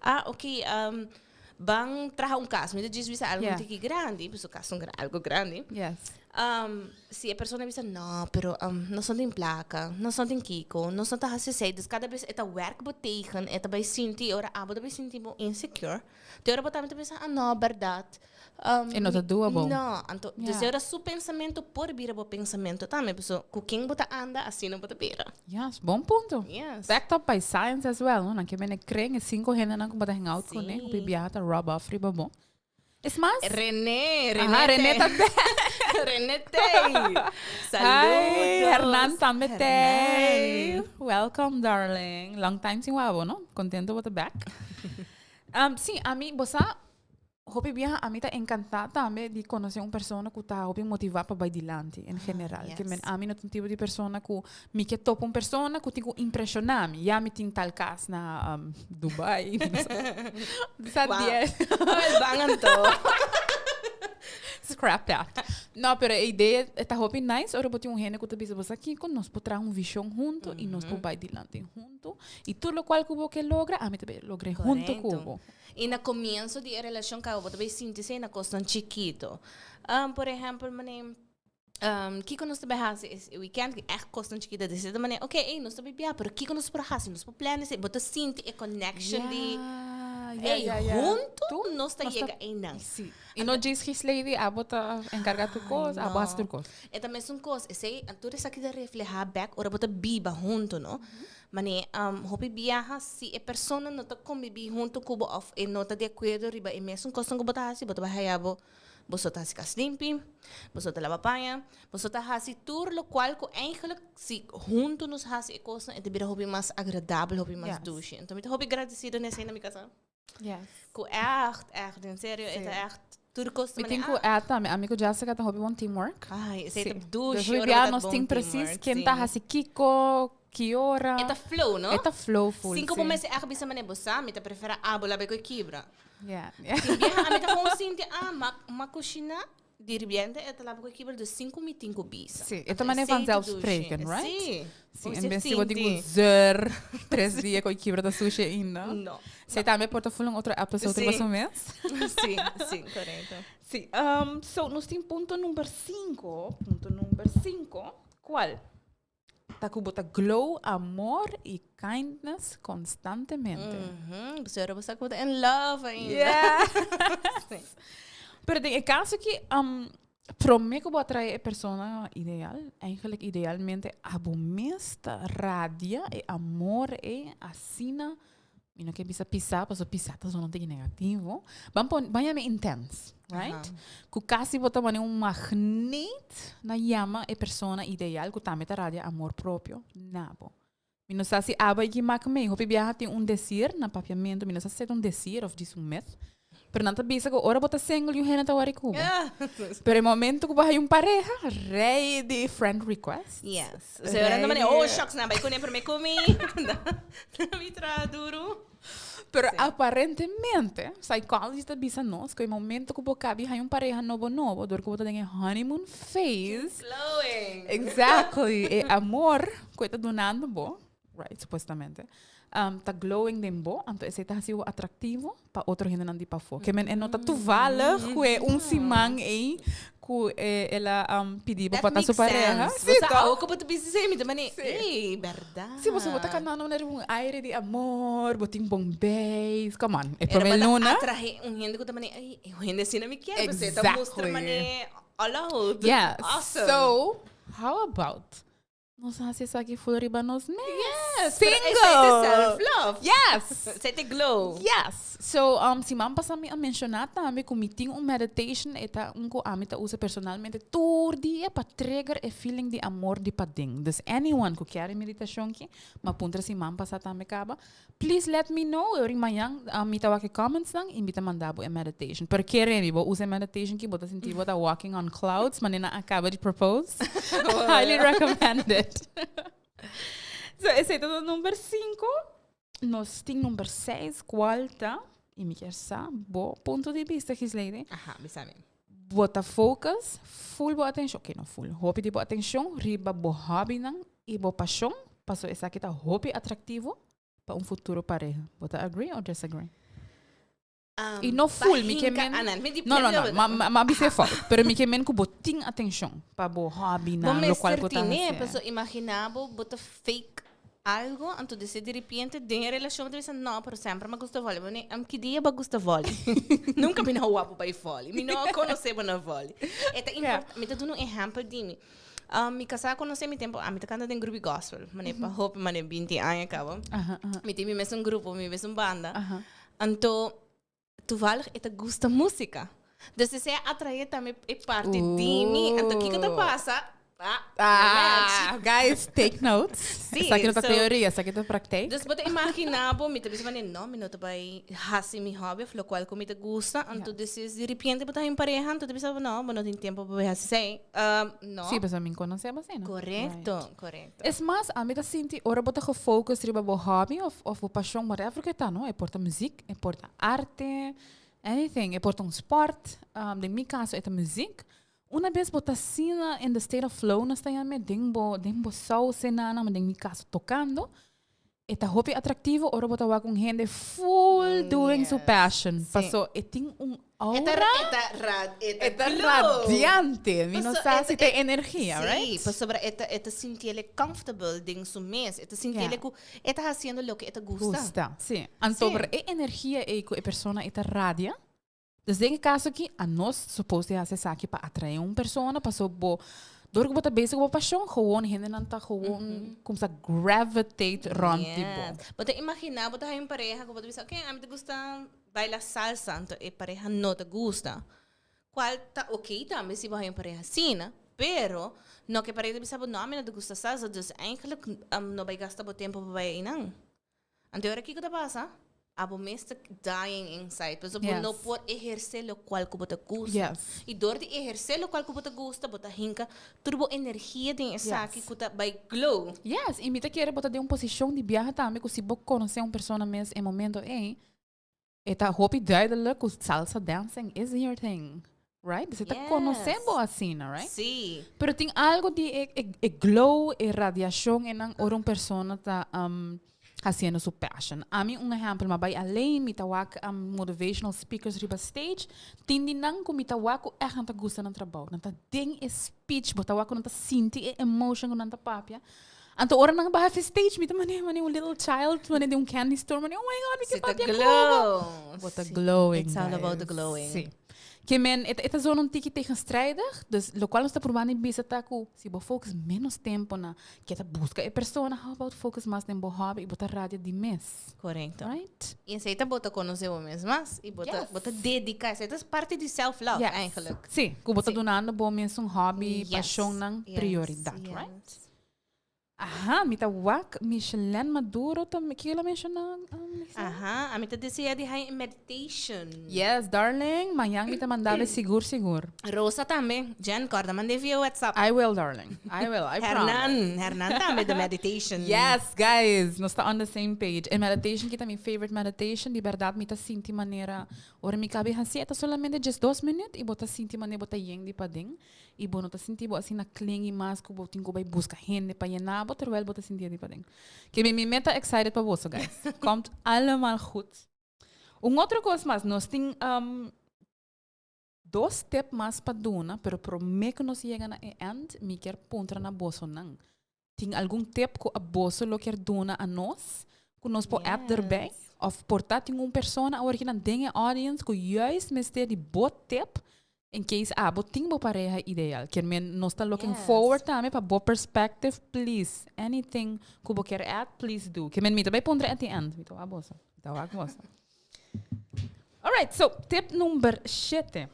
ah, ok, ban traha un cas. Mi ta djis bisa algo tiki grandi, pasobra cas ta un algo grandi. Yes. Si e persona bisa, no, pero nos no tin placa, nos no tin kico, nos no ta haci esey. Dus cada bes e ta werk bo tegen, e ta bay sinti, ora abo ta bay sinti bo insecure. Te ora bo tambe ta pensa, ah no, berdad. E no ta doable. No, anto, dus e ora su pensamento por bira bo pensamento tambe, paso cu ken bo ta anda, asina bo ta bira. Yes, bon punto. Yes. Backed up by science as well, no? Nan ke mene creen e cinco hendenan cu bo ta hang out cu ne, Sí. hopi biaha ta rub off riba bo. Es mas, René, René. Aha, René ta René tey. Saludos. Hi, Hernan tambe tey. Hernan. Welcome, darling. Long time sin wabo, no? Contento bo ta back. Um, sí, ami, bo sa, hopi biaha ami ta encantá tambe di conoce un persona cu ta hopi motivá pa bai dilanti en general. Yes. Ke men ami no ta un tipo di persona cu mi ke topa un persona cu tin cu impresioná mi. Ya mi tin tal cas na um, Dubai. Sa Wow. dies. Wel, bang anto. Scrap that. No, pero e idea ta hopi nice ora bo tin un hende cu ta bisa bo sa kico, nos por traha un vision hunto y nos por bai dilanti hunto. Y tur locual cu bo ke logra, ami ta bay logr'é hunto cu Correcto. bo. Y na comienzo di e relacion caba bo ta bay sinti esey na cosnan chikito. Por ehempel, mane, kico nos ta bay haci es e weekend? Echt cosnan chikito. Desde ta mane, ok, ey, nos ta bay bia, pero kico nos por haci? Nos por plan esey. Bo ta sinti e connection di, Ya, ey, ya, ya. hunto Tu nos ta nos ta yega eynan. Sí. Y no djis Gislady, abo ta encarga tur cos, abo haci tur cos. E ta mesun cos. Esey, tur esaki ta refleha bek ora bo ta biba hunto, no? Mane, hopi biaha si e persona no ta conbibi hunto cu bo of e no ta di acuerdo riba e mesun cosnan cu bo ta haci, bo ta bay haya bo, boso ta haci cas limpi, boso ta laba paña, boso ta haci tur locual cu eigenlijk si hunto nos haci e cosnan e ta bira hopi mas agradabel, hopi mas dushi. Enton mi ta hopi gradecido n'esey na mi casa. Yes. Cu echt, echt, en serio, e ta echt tur cos Mi manera, tin cu ah. add tambe, ami cu Jessica ta hopi bon teamwork. Ai, esey Sí. ta dushi, Dus ora hopi bia bo ta nos bon tin precies teamwork, ken sí. ta haci kico, ki ora. E ta flow, no? E ta flow full, Sin cu sí. bo mester echt bisa manera bo sa, mi ta prefera abo labe cu e kibra. Yeah, yeah. Tin biaha ami ta gewoon sinti, ah, ma, ma cushina. Di repente e ta laba ku e kibra dus sin ku mi tin ku bisa. Sí, e ta manera vanzelfsprekend, right? Sí. Sí, en bes di bo tin ku zeur tres dia ku e kibra ta sushi ainda. No. Esei tambe por ta full un otro episode riba su mes. Sí, sí, korekto. Sí, so nos tin punto number sinku, punto number sinku, kual? Ta ku bo ta glow amor i kindness konstantemente. Mhm, pasobra bo sa ku bo ta in love ainda. Yes. Pero den e kaso aki, um, promé ku bo atrae e persona ideal, eigenlijk idealmente abo mes ta radia e amor ei asina, mi no ke bisa pisá, pasobra pisá ta zona un tiki negativo. Ban pon, ban yama intens, right? Aha. Ku kasi bo ta pone un magneet na yama e persona ideal ku tambe ta radia amor propio na bo. Mi no sa si abo a mak mee. Hopi biaha tin un desir na papiamentu, mi no sa si ta un desir of djis un myth, pero nan ta bisa ku ora bo ta single yu hende ta wòri ku bo. Pero e momento ku bo haña un pareha, rei di friend requests. Yes. Osea ora nan ta manda, oh shucks, nan bai kuné promé ku mi. Mi traha duru. Pero aparentemente, psychology ta bisa nos ku e momento ku bo kabi haña un pareha nobo nobo, dor ku bo ta den e honeymoon phase. Glowing. Exactly. E amor ku e ta dunando bo, right, supuestamente, ta glowing den bo, anto esei ta hasi bo atractivo pa otro hendenan di pafó. Ke men e no ta toevallig ku e un siman ei ku el a pidi bo pa ta su pareha. That makes sense. Bo sa awo ku bo ta bisa esei, mi ta mane, ey, bèrdat. Si, pasobra bo ta kanando manera un aire di amor, bo tin bon beis, come on, e promé luna. Pero bo ta atrahe un hende ku ta mane, ey, e hende asina mi kier, pasobra e ta mustra mane all out. Yeah, Awesome. so how about Nos hasi esaki full riba nos mes. Yes, Single. pero esei ta self love. Yes. Esei ta glow. Yes. So, siman pasa mi a menciona tambe cu mi tin un meditation, e ta un cu ami ta usa personalmente tur dia pa trigger e feeling di amor di paden. Dus anyone cu kier e meditacion ki, mi a puntra siman pasa tambe caba, Please let me know, e ora mañan mi ta wak e comments nan y mi ta manda bo e meditation. Pero kere mi, bo usa e meditation ki bo ta sinti bo ta walking on clouds, manera nan a caba di propose. Highly recommended. So esey ta number cinco. Nos tin number seis cual ta, y mi kier sa bo punto di bista Gisleide. Aha, bisa mi. Bo ta focus full bo atencion, ok no full, hopi di bo atencion riba bo hobbynan y bo pasion, paso esaki ta hopi atractivo pa un futuro pareha. Bo ta agree or disagree? Y no full, mi ke men, no no no, ma ma bisa e fout, pero mi ke men ku bo tin atencion pa bo hobbynan, locual bo ta Bo mester tine, haci. paso imagina bo, bo ta fake Algo, anto dese di ripiente den e relacion bo ta bisa, no, pero semper mi a gusta volley. Bo ne, am ki dia bo a gusta volley? Nunca mi no a wak bo bay volley. Mi no a conoce bo na volley. E ta import, mi ta duna un ehempel di mi. Mi casa a conoce mi tempo, ami ta canta den grupo gospel. Mane pa hopi, mane binti aña caba. Mi tin mi mesun grupo, mi mesun banda. Anto, toevallig e ta gusta musica. Dus esei a atrae tambe e parti di mi. Anto kiko ta pasa? Ah, ah, guys, take notes. Sí, Esaki no ta so, teoria, esaki ta praktijk. Dus bo ta imagina bo, mi ta bisa mane, no, mi no ta bai hasi mi hobby of locual cu mi ta gusta. Anto despues di repente bo ta en pareha, anto ta bisa bo, no, bo no tin tempo pa bai hasi esei. No. Sí, pasobra mi conoce bo asina. Correcto, correcto. Es mas, ami ta sinti ora bo ta gefocus riba bo hobby of, of bo pasion, whatever cu e ta, no? E por ta muziek, e por ta arte, anything, e por ta un sport. Den mi caso e ta muziek. Una bes bo ta asina in the state of flow, nos ta yama, den bo, den bo sauce nana, maar den mi caso tocando, e ta hopi atractivo ora bo ta wak un hende full doing su passion. Sí. Paso e tin un E ta, aura. e ta ra, e ta E ta glow. radiante. Mi no Paso sa e si ta- ta energia, Sí, right? pasobra e ta, e ta sintiele comfortable den su mes. E ta sintiele Ja. ku e ta haciendo loke e ta gusta. Gusta, sí. Anto, Sí. pero e energia ei ku e persona e ta radia, Dus den e kaso aki, anos supos di hasi esaki pa atraé un persona, paso bo, dor ku bo ta bezig ku bo pashon, gewoon hendenan ta gewoon kumsa gravitate rònt di bo. Yes. Bo ta imaginá bo ta haña un pareha ku bo ta bisa, oke, ami ta gusta baila salsa, anto e pareha no ta gusta. Kual ta oke tambe si bo haña un pareha asina, pero no ke pareha ta bisa bo, no, ami no ta gusta salsa, dus eigenlijk no bai gasta bo tempu pa bai einan. Anto ora kiko ta pasa? Abo mes ta dying inside. Pasobra bo no por ehercé locual cu bo ta gusta. Yes. Y door di ehercé locual cu bo ta gusta, bo ta hinca tur bo energia den esaki cu ta bay glow. Yes, y mi ta kere bo ta den un posicion di biaha tambe cu si bo conoce un persona mes e momento ey, e ta hopi duidelijk cu salsa dancing is your thing. Right? Dus e ta konosé bo asina, right? Sí. Pero tin algo di e, e, e glow, e radiashon enan ora un persona ta um, hasiendo su passion. Ami un ehempel, m'a bai alleen, mi ta wak um, motivational speakers riba stage, tin di nan ku mi ta wak ku echt nan ta gusta nan trabou. Nan ta den e speech, bo ta wak ku nan ta sinti e emotion ku nan ta papia. Anto ora nan baha fi stage, mi ta mane, mane un little child, mane den un candy store, mane, oh my God, mi Si ke ta papia ku bo. glow. Bo ta Sí. glowing, It's all about the guys. glowing. Sí. Ke men, e ta, e ta zona un tiki tegenstrijdig, dus lokual nos ta probando di bisa ta ku si bo focus menos tempo na ke ta buska e persona, how about focus mas den bo hobby i bo ta radia di mes. Correcto. Right? I esei ta bo ta konosé bo mes mas i bo ta, Yes. bo ta dediká. Esei ta parti di self-love Yes. eigenlijk. Sí, ku bo ta Sí. dunando bo mes un hobby, Yes. pashonnan, Yes. prioridat, Yes. right? Aha, mi ta wak Michelin Maduro ta kiko el a menciona? Lisa? Aha, ami ta desea di haña e meditation. Yes, darling, mañan mi ta mandab'e sigur sigur. Rosa tambe, Jen, corda mand'e via WhatsApp. I will, darling. I will, I promise. Hernan, Hernan tambe de meditation. Yes, guys, nos ta on the same page. E meditation ki ta mi favorite meditation, di berdad mi ta sinti manera ora mi cabe haci e ta solamente 12 minuut y bo ta sinti manera bo ta yen di paden. I bo no ta sinti bo asina klingi mas ku bo tin ku bai buska hende pa yena bo terwijl bo ta sinti di paden. Ke mi mi meta excited pa boso guys. Komt allemaal goed. Un otro kos mas, nos tin um, dos tip mas pa duna, pero prome ku nos yega na e end, mi kier puntra na bosonan. Tin algun tip ku aboso lo kier duna a nos ku nos por add erbij? Of por ta tin un persona awor kinan den e audience ku juist mester di bo tip in case abo tin bo pareha ideal. Kier men nos ta looking forward tambe pa bo perspective, please. Anything ku bo kier add, please do. Kier men mi ta bai puntra at the end. Mi ta wak boso. Mi ta wak boso. Alright, so tip number shete.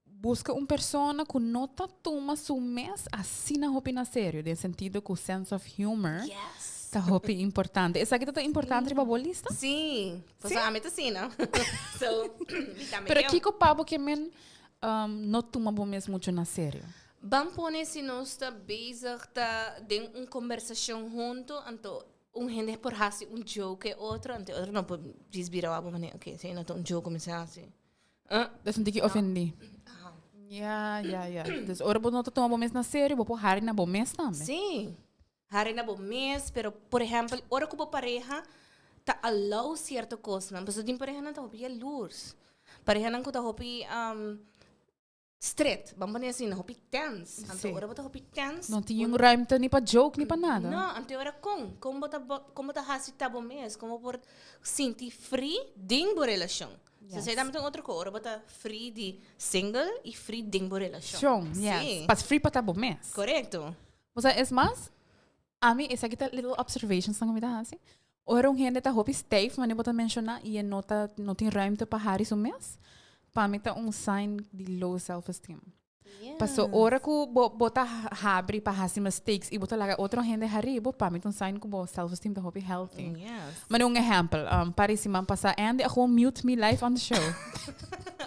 Buska un persona ku no ta tuma su mes asina hopi na serio, den sentido ku sense of humor Yes. ta hopi importante. Esaki ta ta importante riba bo lista? Sí. Pasobra ami ta asina. So, mi tambe Pero ke. kiko pa bo ke men um, no tuma bo mes mucho na serio? Ban pone si nos ta bezig ta den un kombersashon hunto, anto un hende por hasi un joke e otro, anto e otro no por djis bira wak bo manera, ok, esei no ta un joke mi sa hasi. Dus un tiki ofendí. Ja, ja, ja. Dus ora bo no ta tuma bo mes na serio, bo por hari na bo mes tambe. Sí. Hari na bo mes, pero por ehempel, ora ku bo pareha ta allow sierto kosnan, pasobra tin parehanan ta hopi jaloers. Parehanan ku ta hopi Stret, ban pone asina, hopi tens. Anto ora bo ta hopi tens. No tin un ruimte ni pa joke ni pa nada. No, anto ora kon? Kon bo ta kon bo ta hasi ta bo mes? Kon bo por sinti free den bo relashon? So esei tambe ta un otro kos, ora bo ta free di single i free den bo relashon. Shon, yes. Pas free pa ta bo mes. Korekto. Bo sa es mas, ami esaki ta little observations nan ku mi ta hasi. Ora un hende ta hopi stijf, manera bo ta menshoná, i e no ta no tin ruimte pa hari su mes, pa mi ta un sign di low self esteem. Paso ora ku bo bo ta habri pa hasi mistakes i bo ta laga otro hende hari bo, pa mi ta un sign ku bo self esteem ta hopi healthy. Manera un ehèmpel, un par di siman pasá Andy a gewoon mute mi live on the show.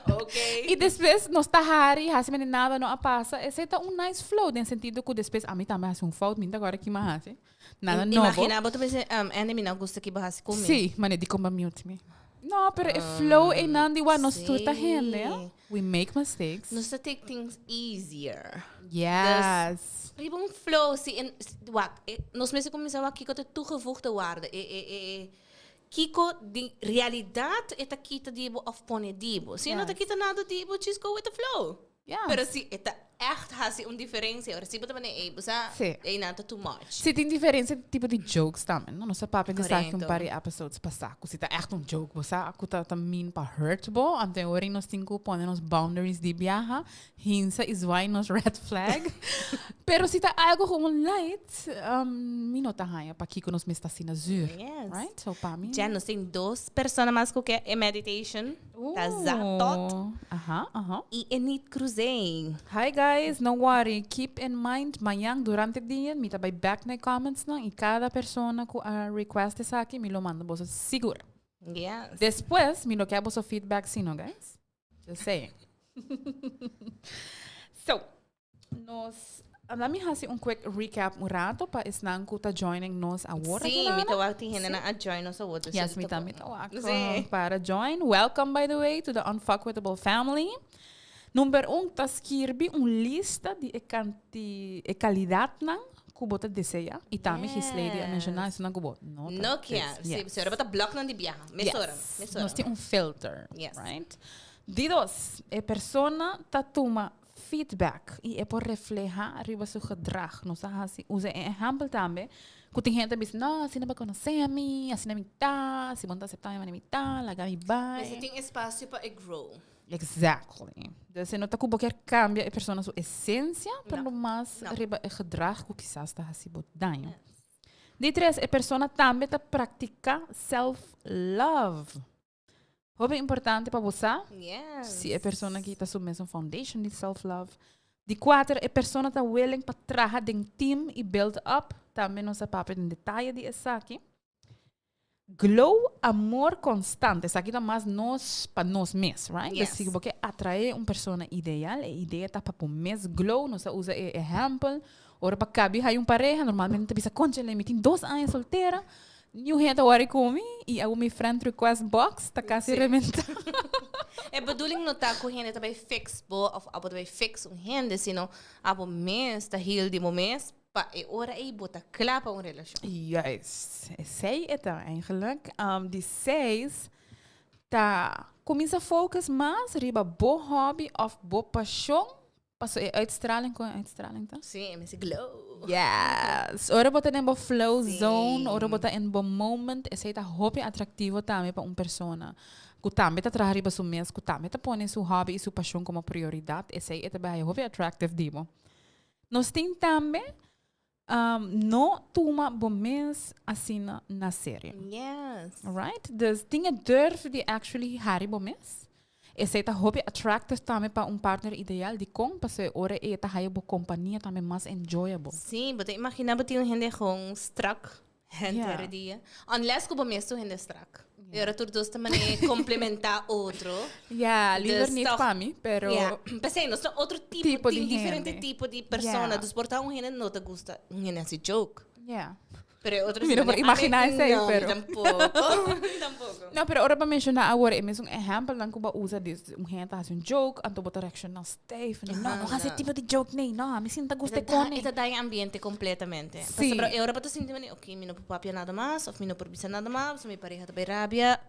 Okay. I despues nos ta hari, hasi manera nada no a pasa. Esei ta un nice flow den sentido ku despues ami tambe hasi un fout, mi no ta kòrda kima hasi. Nada nobo. Imagina bo ta pensa, um, Andy mi no gusta ki bo hasi ku mi. Sí, mane di kon bo mute mi. No, pero e flow einan di wak nos tur ta hende, eh? We make mistakes. Nos ta take things easier. Yes. Dus, riba un flow, si en, wak, e, nos mester kuminsá wak kiko ta toegevoegde waarde. E, e, e, e, kiko di realidat e ta kita di bo òf pone di bo. Si e no ta kita nada di bo, just go with the flow. Ja. Pero si e ta echt hasi un diferencia, ora si bo ta pone, ey, bo sa, Sí. ey nan ta too much. Si tin diferencia di tipo di jokes tambe, no? Nos a papia di esaki un Correcto. par di episodes pasá, ku si ta echt un joke, bo sa ku ta ta mean pa hurt bo, anto e ora nos tin ku pone nos boundaries di biaha, hinsa i zwaai nos red flag. Pero si ta algo gewoon light, um, mi no ta haña pakiko nos mes ta asina zuur. Yes. Right? So pa mi. Ja, nos tin dos persona mas ku ke e meditation. Ta Zatot Aha, aha. i Enid Cruzé. Hi guys, no worry, keep in mind mañan durante dia mi ta bai back na e comments nan i kada persona ku a request esaki mi lo manda boso sigur. Yes. Despues mi lo ke boso feedback si no guys. Just saying. So, nos. Laat mi hasi un quick recap un rato pa esnan ku ta joining nos awor. Sí, mi ta wak tin hende nan a join nos awor. Dus Yes, mi tambe ta wak. Sí. Para join. Welcome, by the way, to the Unfuckwithable family. Number 1 ta skirbi un lista di e kanti e kalidatnan ku bo ta desea. I tambe Gislady a menshoná esunnan ku bo no ta No kier. Yes. Sí, si bo ta blòk nan di biaha. Mesora. Yes. Mesora. Nos tin un filter. Yes. Right? Di dos, e persona ta tuma feedback i e por reflehá riba su gedrag. Nos a hasi usa e ehèmpel tambe ku tin hende ta bisa, no, asina bo konosé mi, asina mi ta, si bo no ta aseptá mi manera mi ta, laga mi bai. Mester tin espasio pa e grow. Exactly. Dus e no ta ku bo kier kambia e persona su esensia, pero No. mas No. riba e gedrag ku kisas ta hasi bo daño. Di tres, e persona tambe ta praktiká self-love. Hopi importante pa bo sa Yes. si e persona aki ta su mesun foundation di self-love. Di kuater, e persona ta willing pa traha den team i build up. Tambe nos a papia den detaye di esaki. Glow amor constante. Esaki ta mas nos pa nos mes, right? Yes. Dus si bo ke atrae un persona ideal, e idea ta pa bo mes glow. Nos a usa e ehempel. Ora pa kabi hay un pareha, normalmente ta bisa, Conchale, mi tin 2 aña soltera. Niun hende ta wòri ku mi i awo mi friend request box ta kasi rebentá. E bedoeling no ta ku hende ta bai fix bo òf abo ta bai fix un hende, sino abo mes ta heal di bo mes pa e ora ei bo ta kla pa un relashon. Juist, esei e ta eigenlijk. Di seis ta kuminsá focus mas riba bo hobby òf bo pashon. Paso e uitstraling, kon e uitstraling ta? Sí, e mester glow. Yes! Ora bo ta den bo flow Sí. zone, ora bo ta in bo moment, esei ta hopi atractivo tambe pa un persona cu tambe ta traha riba su mes, cu tambe ta pone su hobby y su pasion como prioridad, esei e ta bay hopi attractive di bo. Nos tin tambe, no tuma bo mes asina na serio. Yes. Right? Dus tin e durf di actually hari bo mes. Esei ta hopi attractive tambe pa un partner ideal. Dikon? Pasobra e ora ei ta haya bo kompania tambe mas enjoyable. Sí, bo ta imaginá bo tin un hende gewoon strak henter Ja. dia. Unless ku bo mes un hende strak. E ora tur dos ta manera komplementá otro. Ja, liever Dus niet toch- pa mi, pero... Ja, p'esei nos ta otro tipo, Tipo tin di diferente hende. tipo di persona. Ja. Dus por ta un hende no ta gusta un hende hasi joke. Ja. Pero e otro Mi no por manera, imaginá "Ami, esei, no, mi pero- tampoco. Mi tampoco. No, pero ora bo menciona awor, e mes un ehempelnan ku bo usa di un hende ta hasi un joke, anto bo ta reacciona stijf. No, no hasi no. tipo di joke nee, no, ami si no ta gusta e E ta kone. e ta daña ambiente completamente. Sí. Pasobra e ora bo ta sinti manera, ok, mi no por papia nada mas, of mi no por bisa nada mas, pasobra mi pareha ta bay rabia.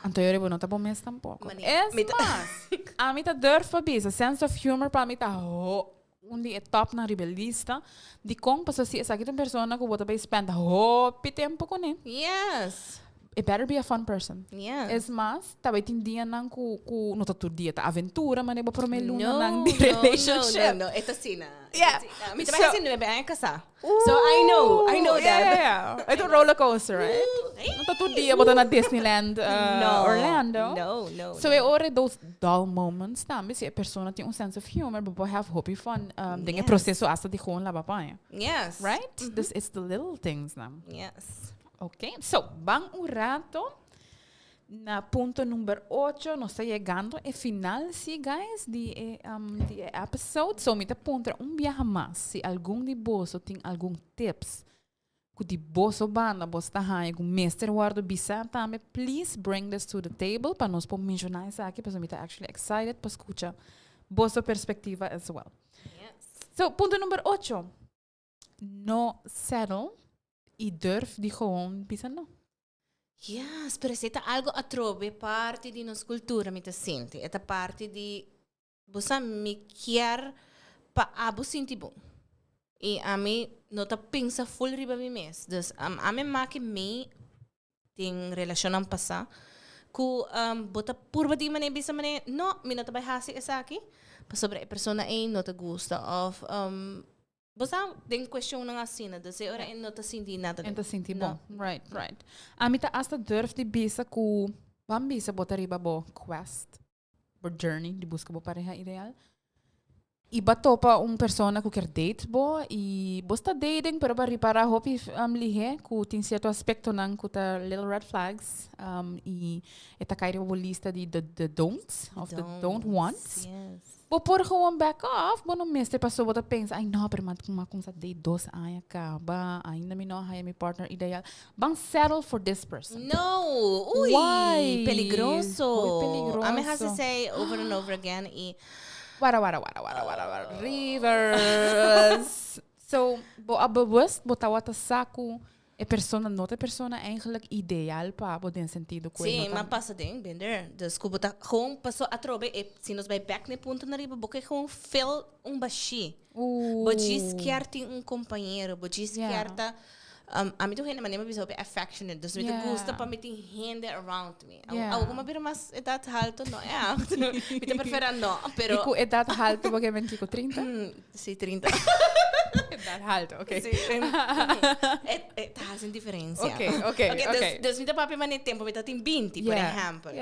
Anto e ora bo no ta bo mes tampoco. Mane, Es mi ta- mas, ami ta durf pa bisa, sense of humor pa mi ta ho un di e topnan riba e lista. Dikon? Pasobra si esaki ta un persona ku bo ta bay spend hopi tempo kuné, Yes. it better be a fun person. Yes. Es mas, ta bay tin dianan ku ku no ta tur dia ta aventura, manera bo promé lunanan No, di no, relationship. no, no, e ta asina. E ta Yeah. asina. Mi ta bay So- hasi nuebe aña kasá. So I know, I know Ooh, that. Yeah, yeah, yeah. E ta un roller coaster, right? No ta tur dia bo ta na Disneyland, No, Orlando. No, no. So e ora those dull moments tambe, si e persona tin un sense of humor, bo por have hopi fun den e Yes. proceso hasta di gewoon laba paña. Yes. Right? Dus it's the little things nan. Yes. Ok, so ban un rato na punto number 8. Nos ta yegando e final, sí, guys, di e, di e episode. So mi ta puntra un biaha mas si algun di boso tin algun tips ku di boso banda boso ta haña ku mester wòrdu bisá tambe, please bring this to the table pa nos por menshoná esaki, pasobra mi ta actually excited pa skucha boso perspektiva as well. Yes. So, punto number 8. No settle y durf di gewoon bisa no. Yes, pero esei ta algo atrobe parti di nos cultura mi ta sinti. E ta parti di, bo sa, mi kier pa abo sinti bon. Y ami no ta pensa full riba mi mes. Dus ami maki mi den relacionnan pasa cu bo ta purba di manera bisa manera no, mi no ta bay haci esaki pasobra e persona ey no ta gusta of bo sa den cuestionnan asina, dus e ora e no ta sinti nada. E ta sinti No. bon. Right, right. Ami ta hasta durf di bisa cu ban bisa bo ta riba bo quest, bo journey di busca bo pareha ideal. Y ba topa un persona cu kier date bo y bo sta dating pero ba ripara hopi lihe cu tin cierto aspectonan cu ta little red flags y e ta cay riba bo lista di the don'ts of the don't wants. Yes. Bo por gewoon back off, bo no mester paso bo ta pensa, ay no, pero m'a m'a cuminsa date 2 aña caba, ainda mi no a haya mi partner ideal. Ban settle for this person. No, ui, Why? Peligroso. Muy peligroso. Ami a say over and over again y Wara, wara, wara, wara, wara, wara. Reverse. So, bo a bewust, bo tawata sa cu e persona no ta e persona eigenlijk ideal pa bo den sentido cu e Si, no ta m'a pasa den, been there. Dus cu bo ta gewoon paso atrobe e si nos bay back na e punto na riba, bo ke gewoon fill un bashi. Bo djis kier tin un compañero, bo djis kier ta ami ta un hende manera mi bisa hopi affectionate, dus mi ta gusta pa mi tin hende around me. Awo como a bira mas edad halto no echt. Mi ta prefera no, pero Y cu edad halto bo ke men kico, 30? Si, 30. Edad halto, ok. Si, e ta haci un diferencia. Ok. Dus mi ta papia manera tempo mi ta tin 20, por ehempel.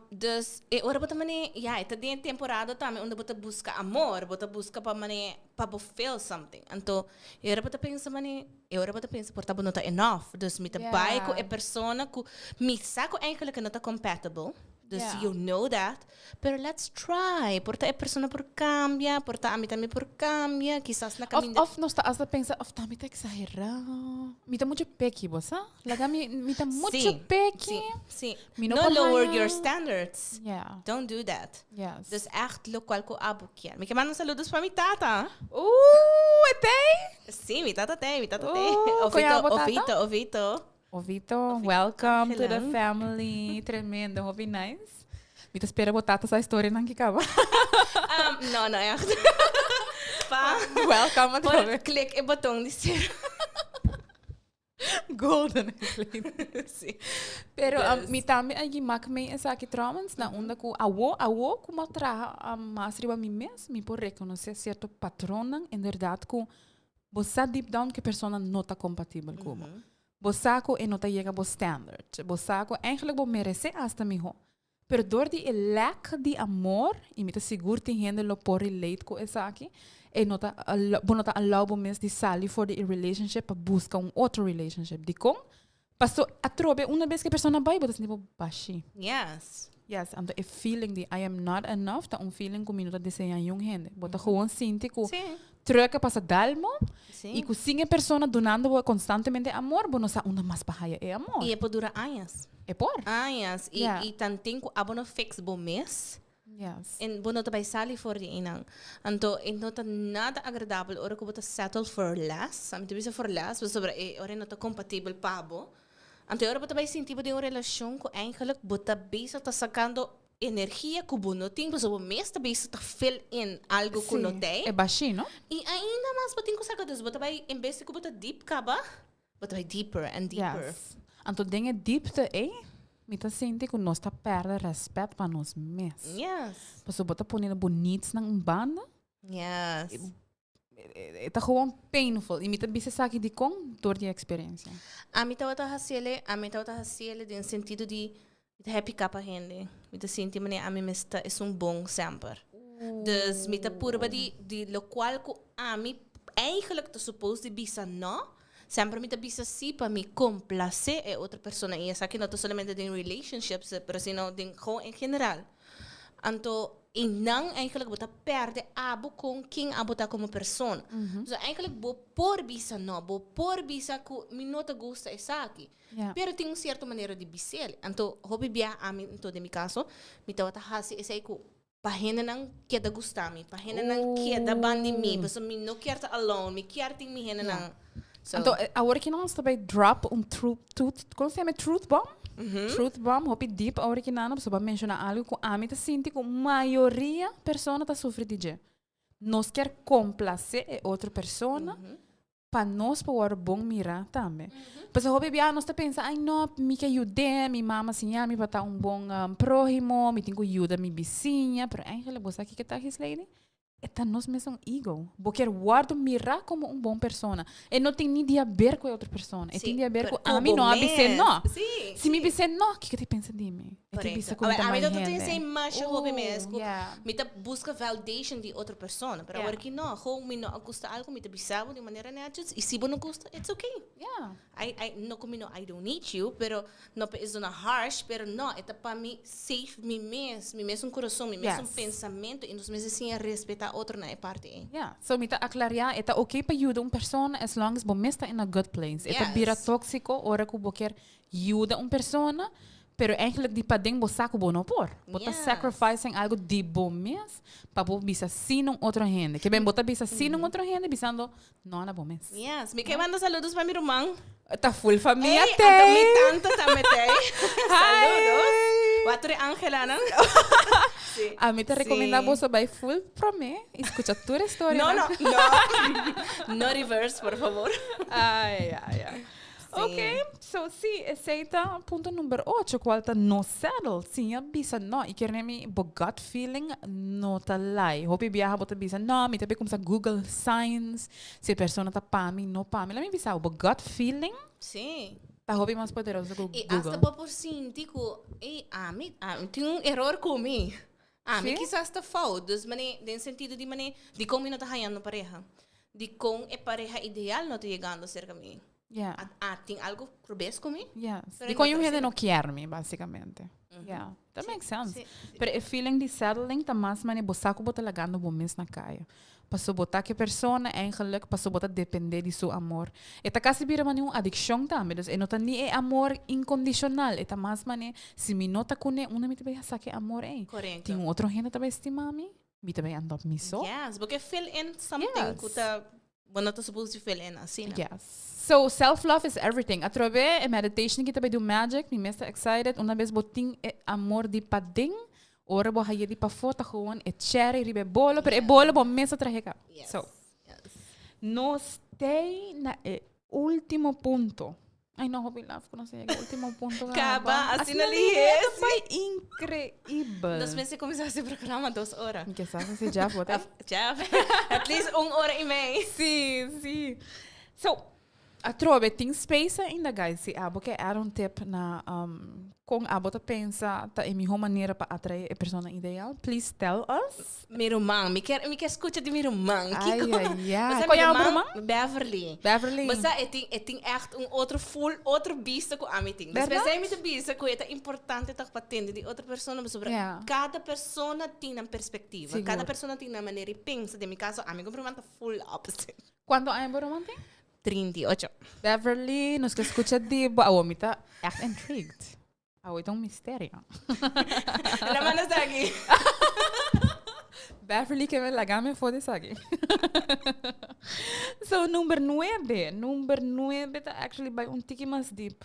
Dus e ora bo ta mane, ya, e ta den e temporada tambe unda bo ta busca amor, bo ta busca pa mane, pa bo feel something. Anto, e ora bo ta pensa mane, e ora bo ta pensa por ta bo no ta enough. Dus mi ta bai cu e persona cu mi sa cu eigenlijk e no ta compatible. Dus you know that. Pero let's try. Por ta e persona por cambia, por ta ami tambe por cambia. Kisas na caminda. Of nos ta hasta pensa, of ta mi ta exagera. Mi ta mucho peki, bo sa? Laga mi, mi ta mucho peki. Si, si. Mi no No por lower haya. your standards. Don't do that. Dus echt locual cu abo kier. Mi ke manda un saludos pa mi tata. E t'ey? Si, mi tata t'ey, mi tata t'ey. Con Ovito, abo tata? Ovito, Ovito. Ovito, welcome to the Hello. Family. Tremendo, hopi nice. Mi ta spera bo tata sa historianan ki caba. No, no, echt. Pa, Welcome por atrobe. klik e boton di cera. Golden. Si. Pero Dus. mi tambe a mak mee esaki trouwens, na unda ku awo, awo ku m'a traha mas riba mi mes, mi por reconoce cierto patronan, inderdaad ku bo sa deep down ku e persona no ta compatibel ku bo. Bo sa ku e no ta yega bo standard. Bo sa ku eigenlijk bo merece hasta miho. Pero door di e lack di amor, y mi ta sigur tin hende lo por relate ku esaki, e no ta, bo no ta allow bo mes di sali for di e relationship pa busca un otro relationship. Dikon? Paso atrobe una bes ku e persona bai, bo ta sinti bo bashi. Yes, anto e feeling di "I am not enough" ta un feeling ku mi no ta desea ningun hende. Bo ta gewoon sinti ku truck a pasa dal bo y ku sin e persona dunando bo constantemente amor, bo no sa unda mas pa haya e amor. Y e por dura añas. E por. Añas. Y, y tanten ku abo no fix bo mes. En bo no ta bay sali for di einan. Anto, e no ta nada agradabel ora ku bo ta settle for less. Ami ta bisa for less, pasobra e ora e no ta compatibel pa bo. Anto, e ora bo ta bay sinti bo den un relacion ku eigenlijk bo ta bezig ta sacando energia ku bo no tin, pasobra bo mes ta bezig ta fill in algo ku no t'ei. E bashi, no? Y ainda mas bo tin ku saca, dus bo ta bay, en bes di ku bo ta deep caba, bo ta bay deeper and deeper. Yes. Anto den e diepte ei, mi ta sinti ku nos ta perde respet pa nos mes. Pasobra bo ta poniendo bo needs nan un banda. E ta gewoon painful. Y mi ta bisa esaki dikon door di experiencia. Ami tabata haciele, ami tabata haciele den sentido di mi ta happy pa hende. Mi ta sinti manera ami mes ta esun bon semper. Dus mi ta purba di locual ku ami eigenlijk ta supposed di bisa no, semper mi ta bisa si pa mi complace e otro persona. Y esaki no ta solamente den relationships, pero sino den gewoon en general. Anto, y nan eigenlijk bo ta perde abo con ken abo ta como persona. So eigenlijk bo por bisa no, bo por bisa ku mi no ta gusta esaki. Pero tin un cierto manera di bisel. Anto, hopi bia ami, anto den mi caso, mi tabata hasi esei ku pa hendenan keda gusta mi, pa hendenan keda bandi mi, pasobra mi no kier ta alone, mi kier tin mi hendenan. So, Anto, awor cu nos ta bay drop un truth, truth, con se yama? Truth bomb? Truth bomb, hopi deep awor cu nana, pasobra bo a menciona algo cu ami ta sinti cu mayoria persona ta sufri di dje. Nos kier complace e otro persona pa nos por bon mira tambe. Pasobra hopi bia nos ta pensa, "Ay no, mi ke yuda, mi mama siña mi pa ta un bon prohimo, mi tin ku yuda mi bisiña", pero eigenlijk bo sa kiko ta, Gislady? E ta nos mes un ego. Bo kier wordo mira como un bon persona. E no tin ni di haber cu e otro persona. E tin di haber cu pero ami cu no bo a bisé mes. no. Si mi bisé no, kiko ta pensa di mi? E ta bisa Correcto. ku mi ta A mi mal ta tin hende. esei masha hopi mes ku Yeah. mi ta buska validation di otro persona. Pero awor ki no, gewoon mi no a gusta algo, mi ta bisa bo di un manera netjes y si bo no gusta, it's okay. Yeah. I, I, no ku mi no, I don't need you, pero no pa e zona harsh, pero no, e ta pa mi save mi mes, mi mes un kurason, mi mes un pensamento y nos mester siña respeta otro na e parti ei. Yeah. So mi ta aclaria, e ta okay pa yuda un persona as long as bo mes ta in a good place. E ta bira toxico ora ku bo kier yuda un persona, pero eigenlijk di paden bo sa ku bo no por. Bo ta sacrificing algo di bo mes pa bo bisa sí na un otro hende. Ke ben bo ta bisa sí na un otro hende bisando no na bo mes. Yes. Mi ke manda saludos pa mi ruman. Ta full famia Ey, tey. anto mi tanta tambe tey. Saludos. Wak tur e angelanan. Sí. Ami ta recomenda boso bai full prome y scucha tur e storia. No, no, no. No reverse, por favor. Ay, ay, ay. Ok, so sí, esei ta punto number ocho, cual ta no settle. Siña bisa no, y kier mi bo gut feeling no ta lie. Hopi biaha bo ta bisa, no, mi ta bay cuminsa Google signs, si e persona ta pa mi, no pa mi. Laat mi bisa bo, bo gut feeling ta hopi mas poderoso cu Y Google. hasta bo por sinti cu, ey, ami, ami tin un error cu mi. Ami kisas ta fout, dus mane, den sentido di mane, dicon mi no ta hañando pareha? Dicon e pareha ideal no ta yegando cerca mi? Yeah. A, a tin algo robes cu mi? Yes. Pero Dicon no un ta hende asina. no kier mi, basicamente. Yeah. That makes sense. Sí, sí. Pero e feeling di settling ta mas mane bo sa cu bo ta lagando bo mes na caya. Paso bo ta cu e persona eigenlijk, paso bo ta depende di su amor. E ta casi bira mane un adiccion tambe. Dus e no ta ni e amor incondicional. E ta mas mane, si mi no ta cune, unda mi ta bay saca e amor ey? Correcto. Tin un otro hende ta bay stima mi? Mi ta bay anda op mi so? Yes, bo ke fill in something Yes. cu ta, bo no ta supposed to fill in asina. Yes. So, self-love is everything. Atrobe, e meditation ki ta bay do magic, mi mes ta excited. Una bes bo tin e amor di paden, ora bo haye di pafó ta gewoon e cherry riba e bolo, pero e bolo bo mes a trahe caba. Yes. So, Yes. nos tei na e ultimo punto. Ay no, hopi laf ku nos a yega e ultimo punto Caba, asina lihé, Ta bai increibel. Nos mester cuminsa haci programa dos ora. Mi ke sa si Jeff bo ta. Jeff, at least un ora y mei. Sí, sí. So, Atrobe tin space ainda guys si abo ke add un tip na kon abo ta pensa ta e miho manera pa atrae e persona ideal please tell us. Mi ruman, mi kier mi kier skucha di mi ruman. Ay Kiko? ay ay. Bo sa Kon mi yama bo ruman? ruman? Beverly. Beverly. Bo sa e tin e tin echt un otro full otro bista ku ami tin. Berdad? Despues ei mi ta bisa ku e ta importante tòg pa tende di otro persona pasobra Ja. kada persona tin nan perspektiva, Sigur. kada persona tin nan manera di pensa. Den mi kaso ami ku mi ruman ta full opposite. Kuantu aña bo ruman tin? 38. Beverly, nos ke skucha di bo. Awo mi ta echt intrigued. Awo ta un misterio. La manda esaki. Beverly ke me laga mi afó di esaki. So, number nuebe. Number nuebe ta actually bai un tiki mas deep.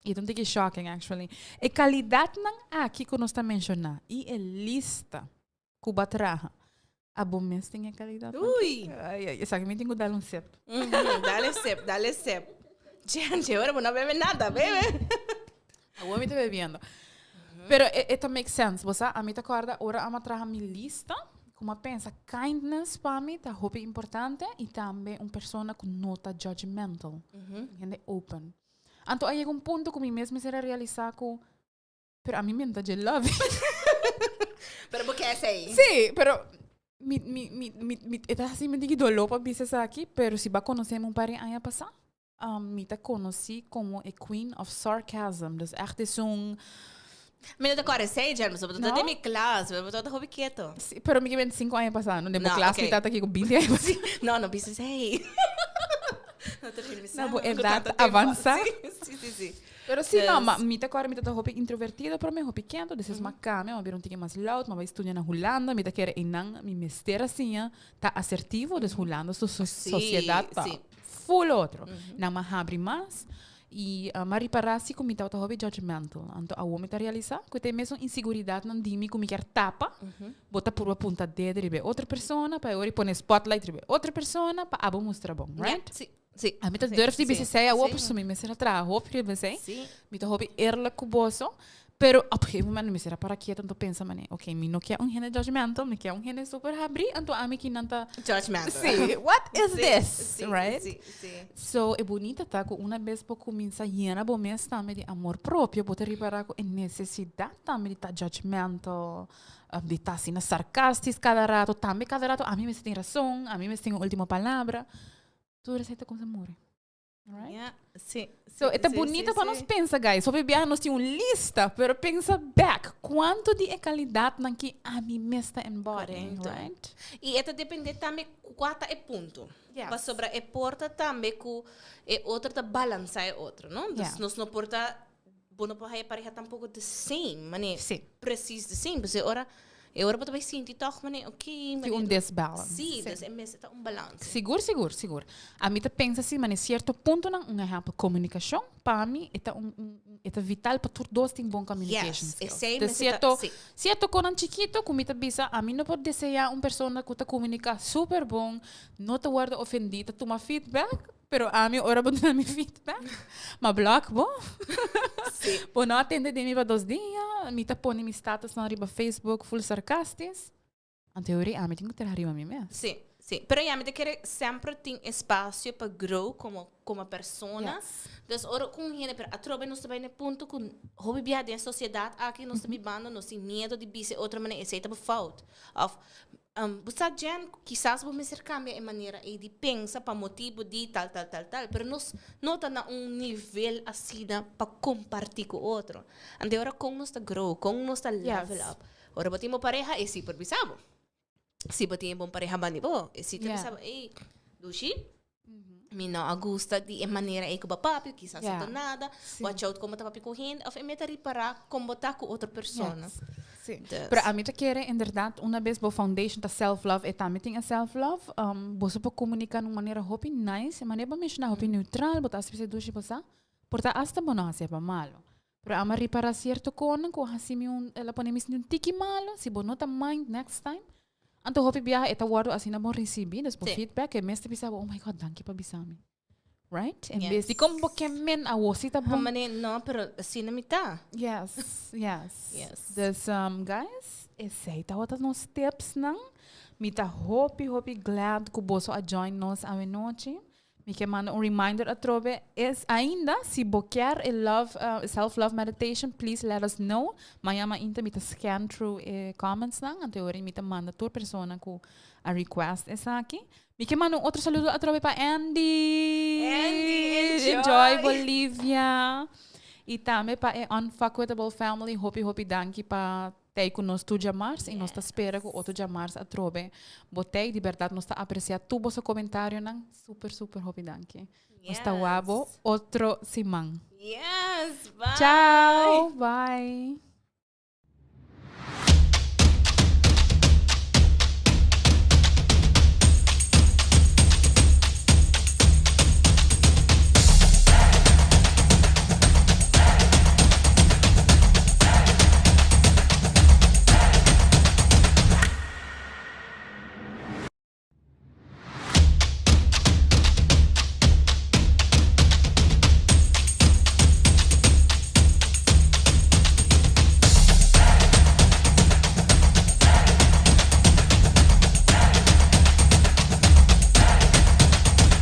I ta un tiki shocking actually. E kalidatnan aki ku nos ta menshoná i e lista ku bo a traha, abo mes tin e kalidatnan? Ui! Ai, ai, esaki mi tin ku dal un sip. Dale sip, dale sip. Chen, ora bo no bebe nada, bebe. Awor mi ta bebiendo. Pero e, e ta make sense. Bo sa, ami ta kòrda ora ami a traha mi lista, ku mi a pensa kindness pa mi ta hopi importante i tambe un persona ku no ta judgmental. Un hende open. Anto a yega un punto ku mi mes mester a realisá ku pero ami mi no ta dje love. Pero bo ke esei. Sí, pero mi, mi, mi, mi, mi, e ta hasi mi diki doló pa bisa esaki, pero si bo a konosé mi un par di aña pasá, um, mi ta konosí komo e queen of sarcasm. Dus ègt esun. Mi no ta kòrda esei, Jen, pasobra bo ta No? den mi klas, bo ta hopi keto. Sí, pero mi ke 25 aña pasá, no? Den bo No, klas mi ok. tata aki ku 20 aña pasá. No, no bisa esei. No ta realisá. Na bo ku edad tanto tempo. avanzá. Sí, sí, sí. Pero sí, no, Dus- ma mi ta kòrda mi tata hopi introvertido, pero mi hopi kento, despues m'a kambia, m'a bira un tiki mas loud, m'a bai studia na Hulanda, mi ta kere einan mi mester a siña ta asertivo, dus Hulanda su sociedad ta full otro. Nan m'a habri mas y m'a ripara si ku mi tabata hopi judgmental. Anto awor mi ta realisa ku ta e mesun insiguridadnan di mi ku mi kier tapa, bo ta purba punta dedo riba e otro persona, pa e ora e pone spotlight riba e otro persona pa abo mustra bon, right? Sí, sí. Ami ta durf di bisa esei awor, pasobra mi mester a traha hopi riba esei. Sí. Mi ta hopi eerlijk ku boso. Pero op gegeven moment mi mester a para kieto anto pensa mane, ok, mi no kier un hende judgmental, mi kier un hende super habri, anto ami kinan ta Judgmental. Sí, what is Sí, this? sí, Right? sí, sí. So e bunita ta ku una bes bo kuminsa yena bo mes tambe di amor propio, bo ta ripara ku e nesesidat tambe di ta judgmental, di ta asina sarcastis kada rato, tambe kada rato ami mester tin rason, ami mester tin e ultimo palabra, tur esei ta kuminsa muri. Right? Ja, sí. So, sí, e ta sí, bunita sí, pa nos sí. pensa, guys. Hopi biaha nos tin un lista, pero pensa back. Cuanto di e calidadnan ki ami mes ta embody, Correcto. right? I e ta depende tambe kua ta e punto. Yes. Pasobra e por ta tambe ku e otro ta balansa e otro, no? Dus Ja. nos no por ta, bo no por haya pareha tampoco the same, mane Sí. precies the same. Pasobra e ora, e ora bo ta bai sinti tòg mane, ok, Tin mane un desbalance. Sí, Sí. dus e mester ta un balance. Sigur, sigur, sigur. Ami ta pensa si, mane cierto puntonan, un ehempel, comunicacion, pa mi e ta un, un, e ta vital pa tur dos tin bon communication Yes, skills. esei Ta mester ta, cierto, sí. cierto konan chikito ku mi ta bisa, ami no por desea un persona ku ta comunica super bon, no ta wordo ofendi, ta tuma feedback, Pero ami ora bo duna mi feedback, ma block bo. Sí. Bo no atende di mi pa dos dia, mi ta pone mi statusnan riba Facebook full sarcastis. Anto e ora ami tin ku traha riba mi mes. Sí, sí. Pero ya mi ta kere semper tin espacio pa grow como como persona. Yes. Dus ora ku un hende, pero atrobe nos ta bai na e punto ku hopi biaha den sociedad aki nos ta bibando, nos tin miedo di bisa e otro manera esei ta bo fout. Of Bo sa Jen, kisas bo mester kambia e manera ei di pensa pa motibu di tal tal tal tal, pero nos no ta na un nivel asina pa kompartí ku otro. Anto e ora kon nos ta grow, kon nos ta level up? Ora bo tin bo pareha e si por bisa bo. Si bo tin e bon pareha banda di bo, e si ta bisa bo, ey, Dushi, Mi no a gusta di e manera ei ku bo papia, kisas no ta nada. Watch out kon bo ta papia ku hende òf e mester ripará kon bo ta ku otro persona. Sí. Pero ami ta kere inderdaad una bes bo foundation ta self love e tambe tin e self love, boso por komuniká na un manera hopi nice, e manera bo menshoná hopi neutral, bo ta hasi bisa dushi bo sa, por ta asta bo no hasi pa malo. Pero ami a ripará sierto konan ku a hasi mi un, el a pone mi sinti un tiki malo, si bo no ta mind next time, anto hopi biaha e ta wòrdu asina bon risibí, dus bo feedback e mes ta bisa bo, oh my God, danki pa bisa mi. Right? En bes di kon bo ke men awor si ta bon. Mane, no, pero asina mi ta. Yes, yes. Yes. Dus, guys, esei tabata nos tipsnan. Mi ta hopi, hopi glad ku boso a join nos awenochi. Mi ke manda un reminder atrobe es ainda si bo kier e love self love meditation please let us know. Mañan mainta mi ta scan through e comments nan anto e ora mi ta manda tur persona ku a request esaki. Mi ke manda un otro saludo atrobe pa Andy! Andy, Enjoy enjoy! Bolivia! I tambe pa e Unfuckwithable family hopi hopi danki pa Tei ku nos tur djamars i nos ta spera ku otro djamars atrobe bo tei. Di bèrdat nos ta apresiá tur boso komentarionan. Super super hopi danki. Nos ta wak bo otro siman. Yes, bye. Chao, bye.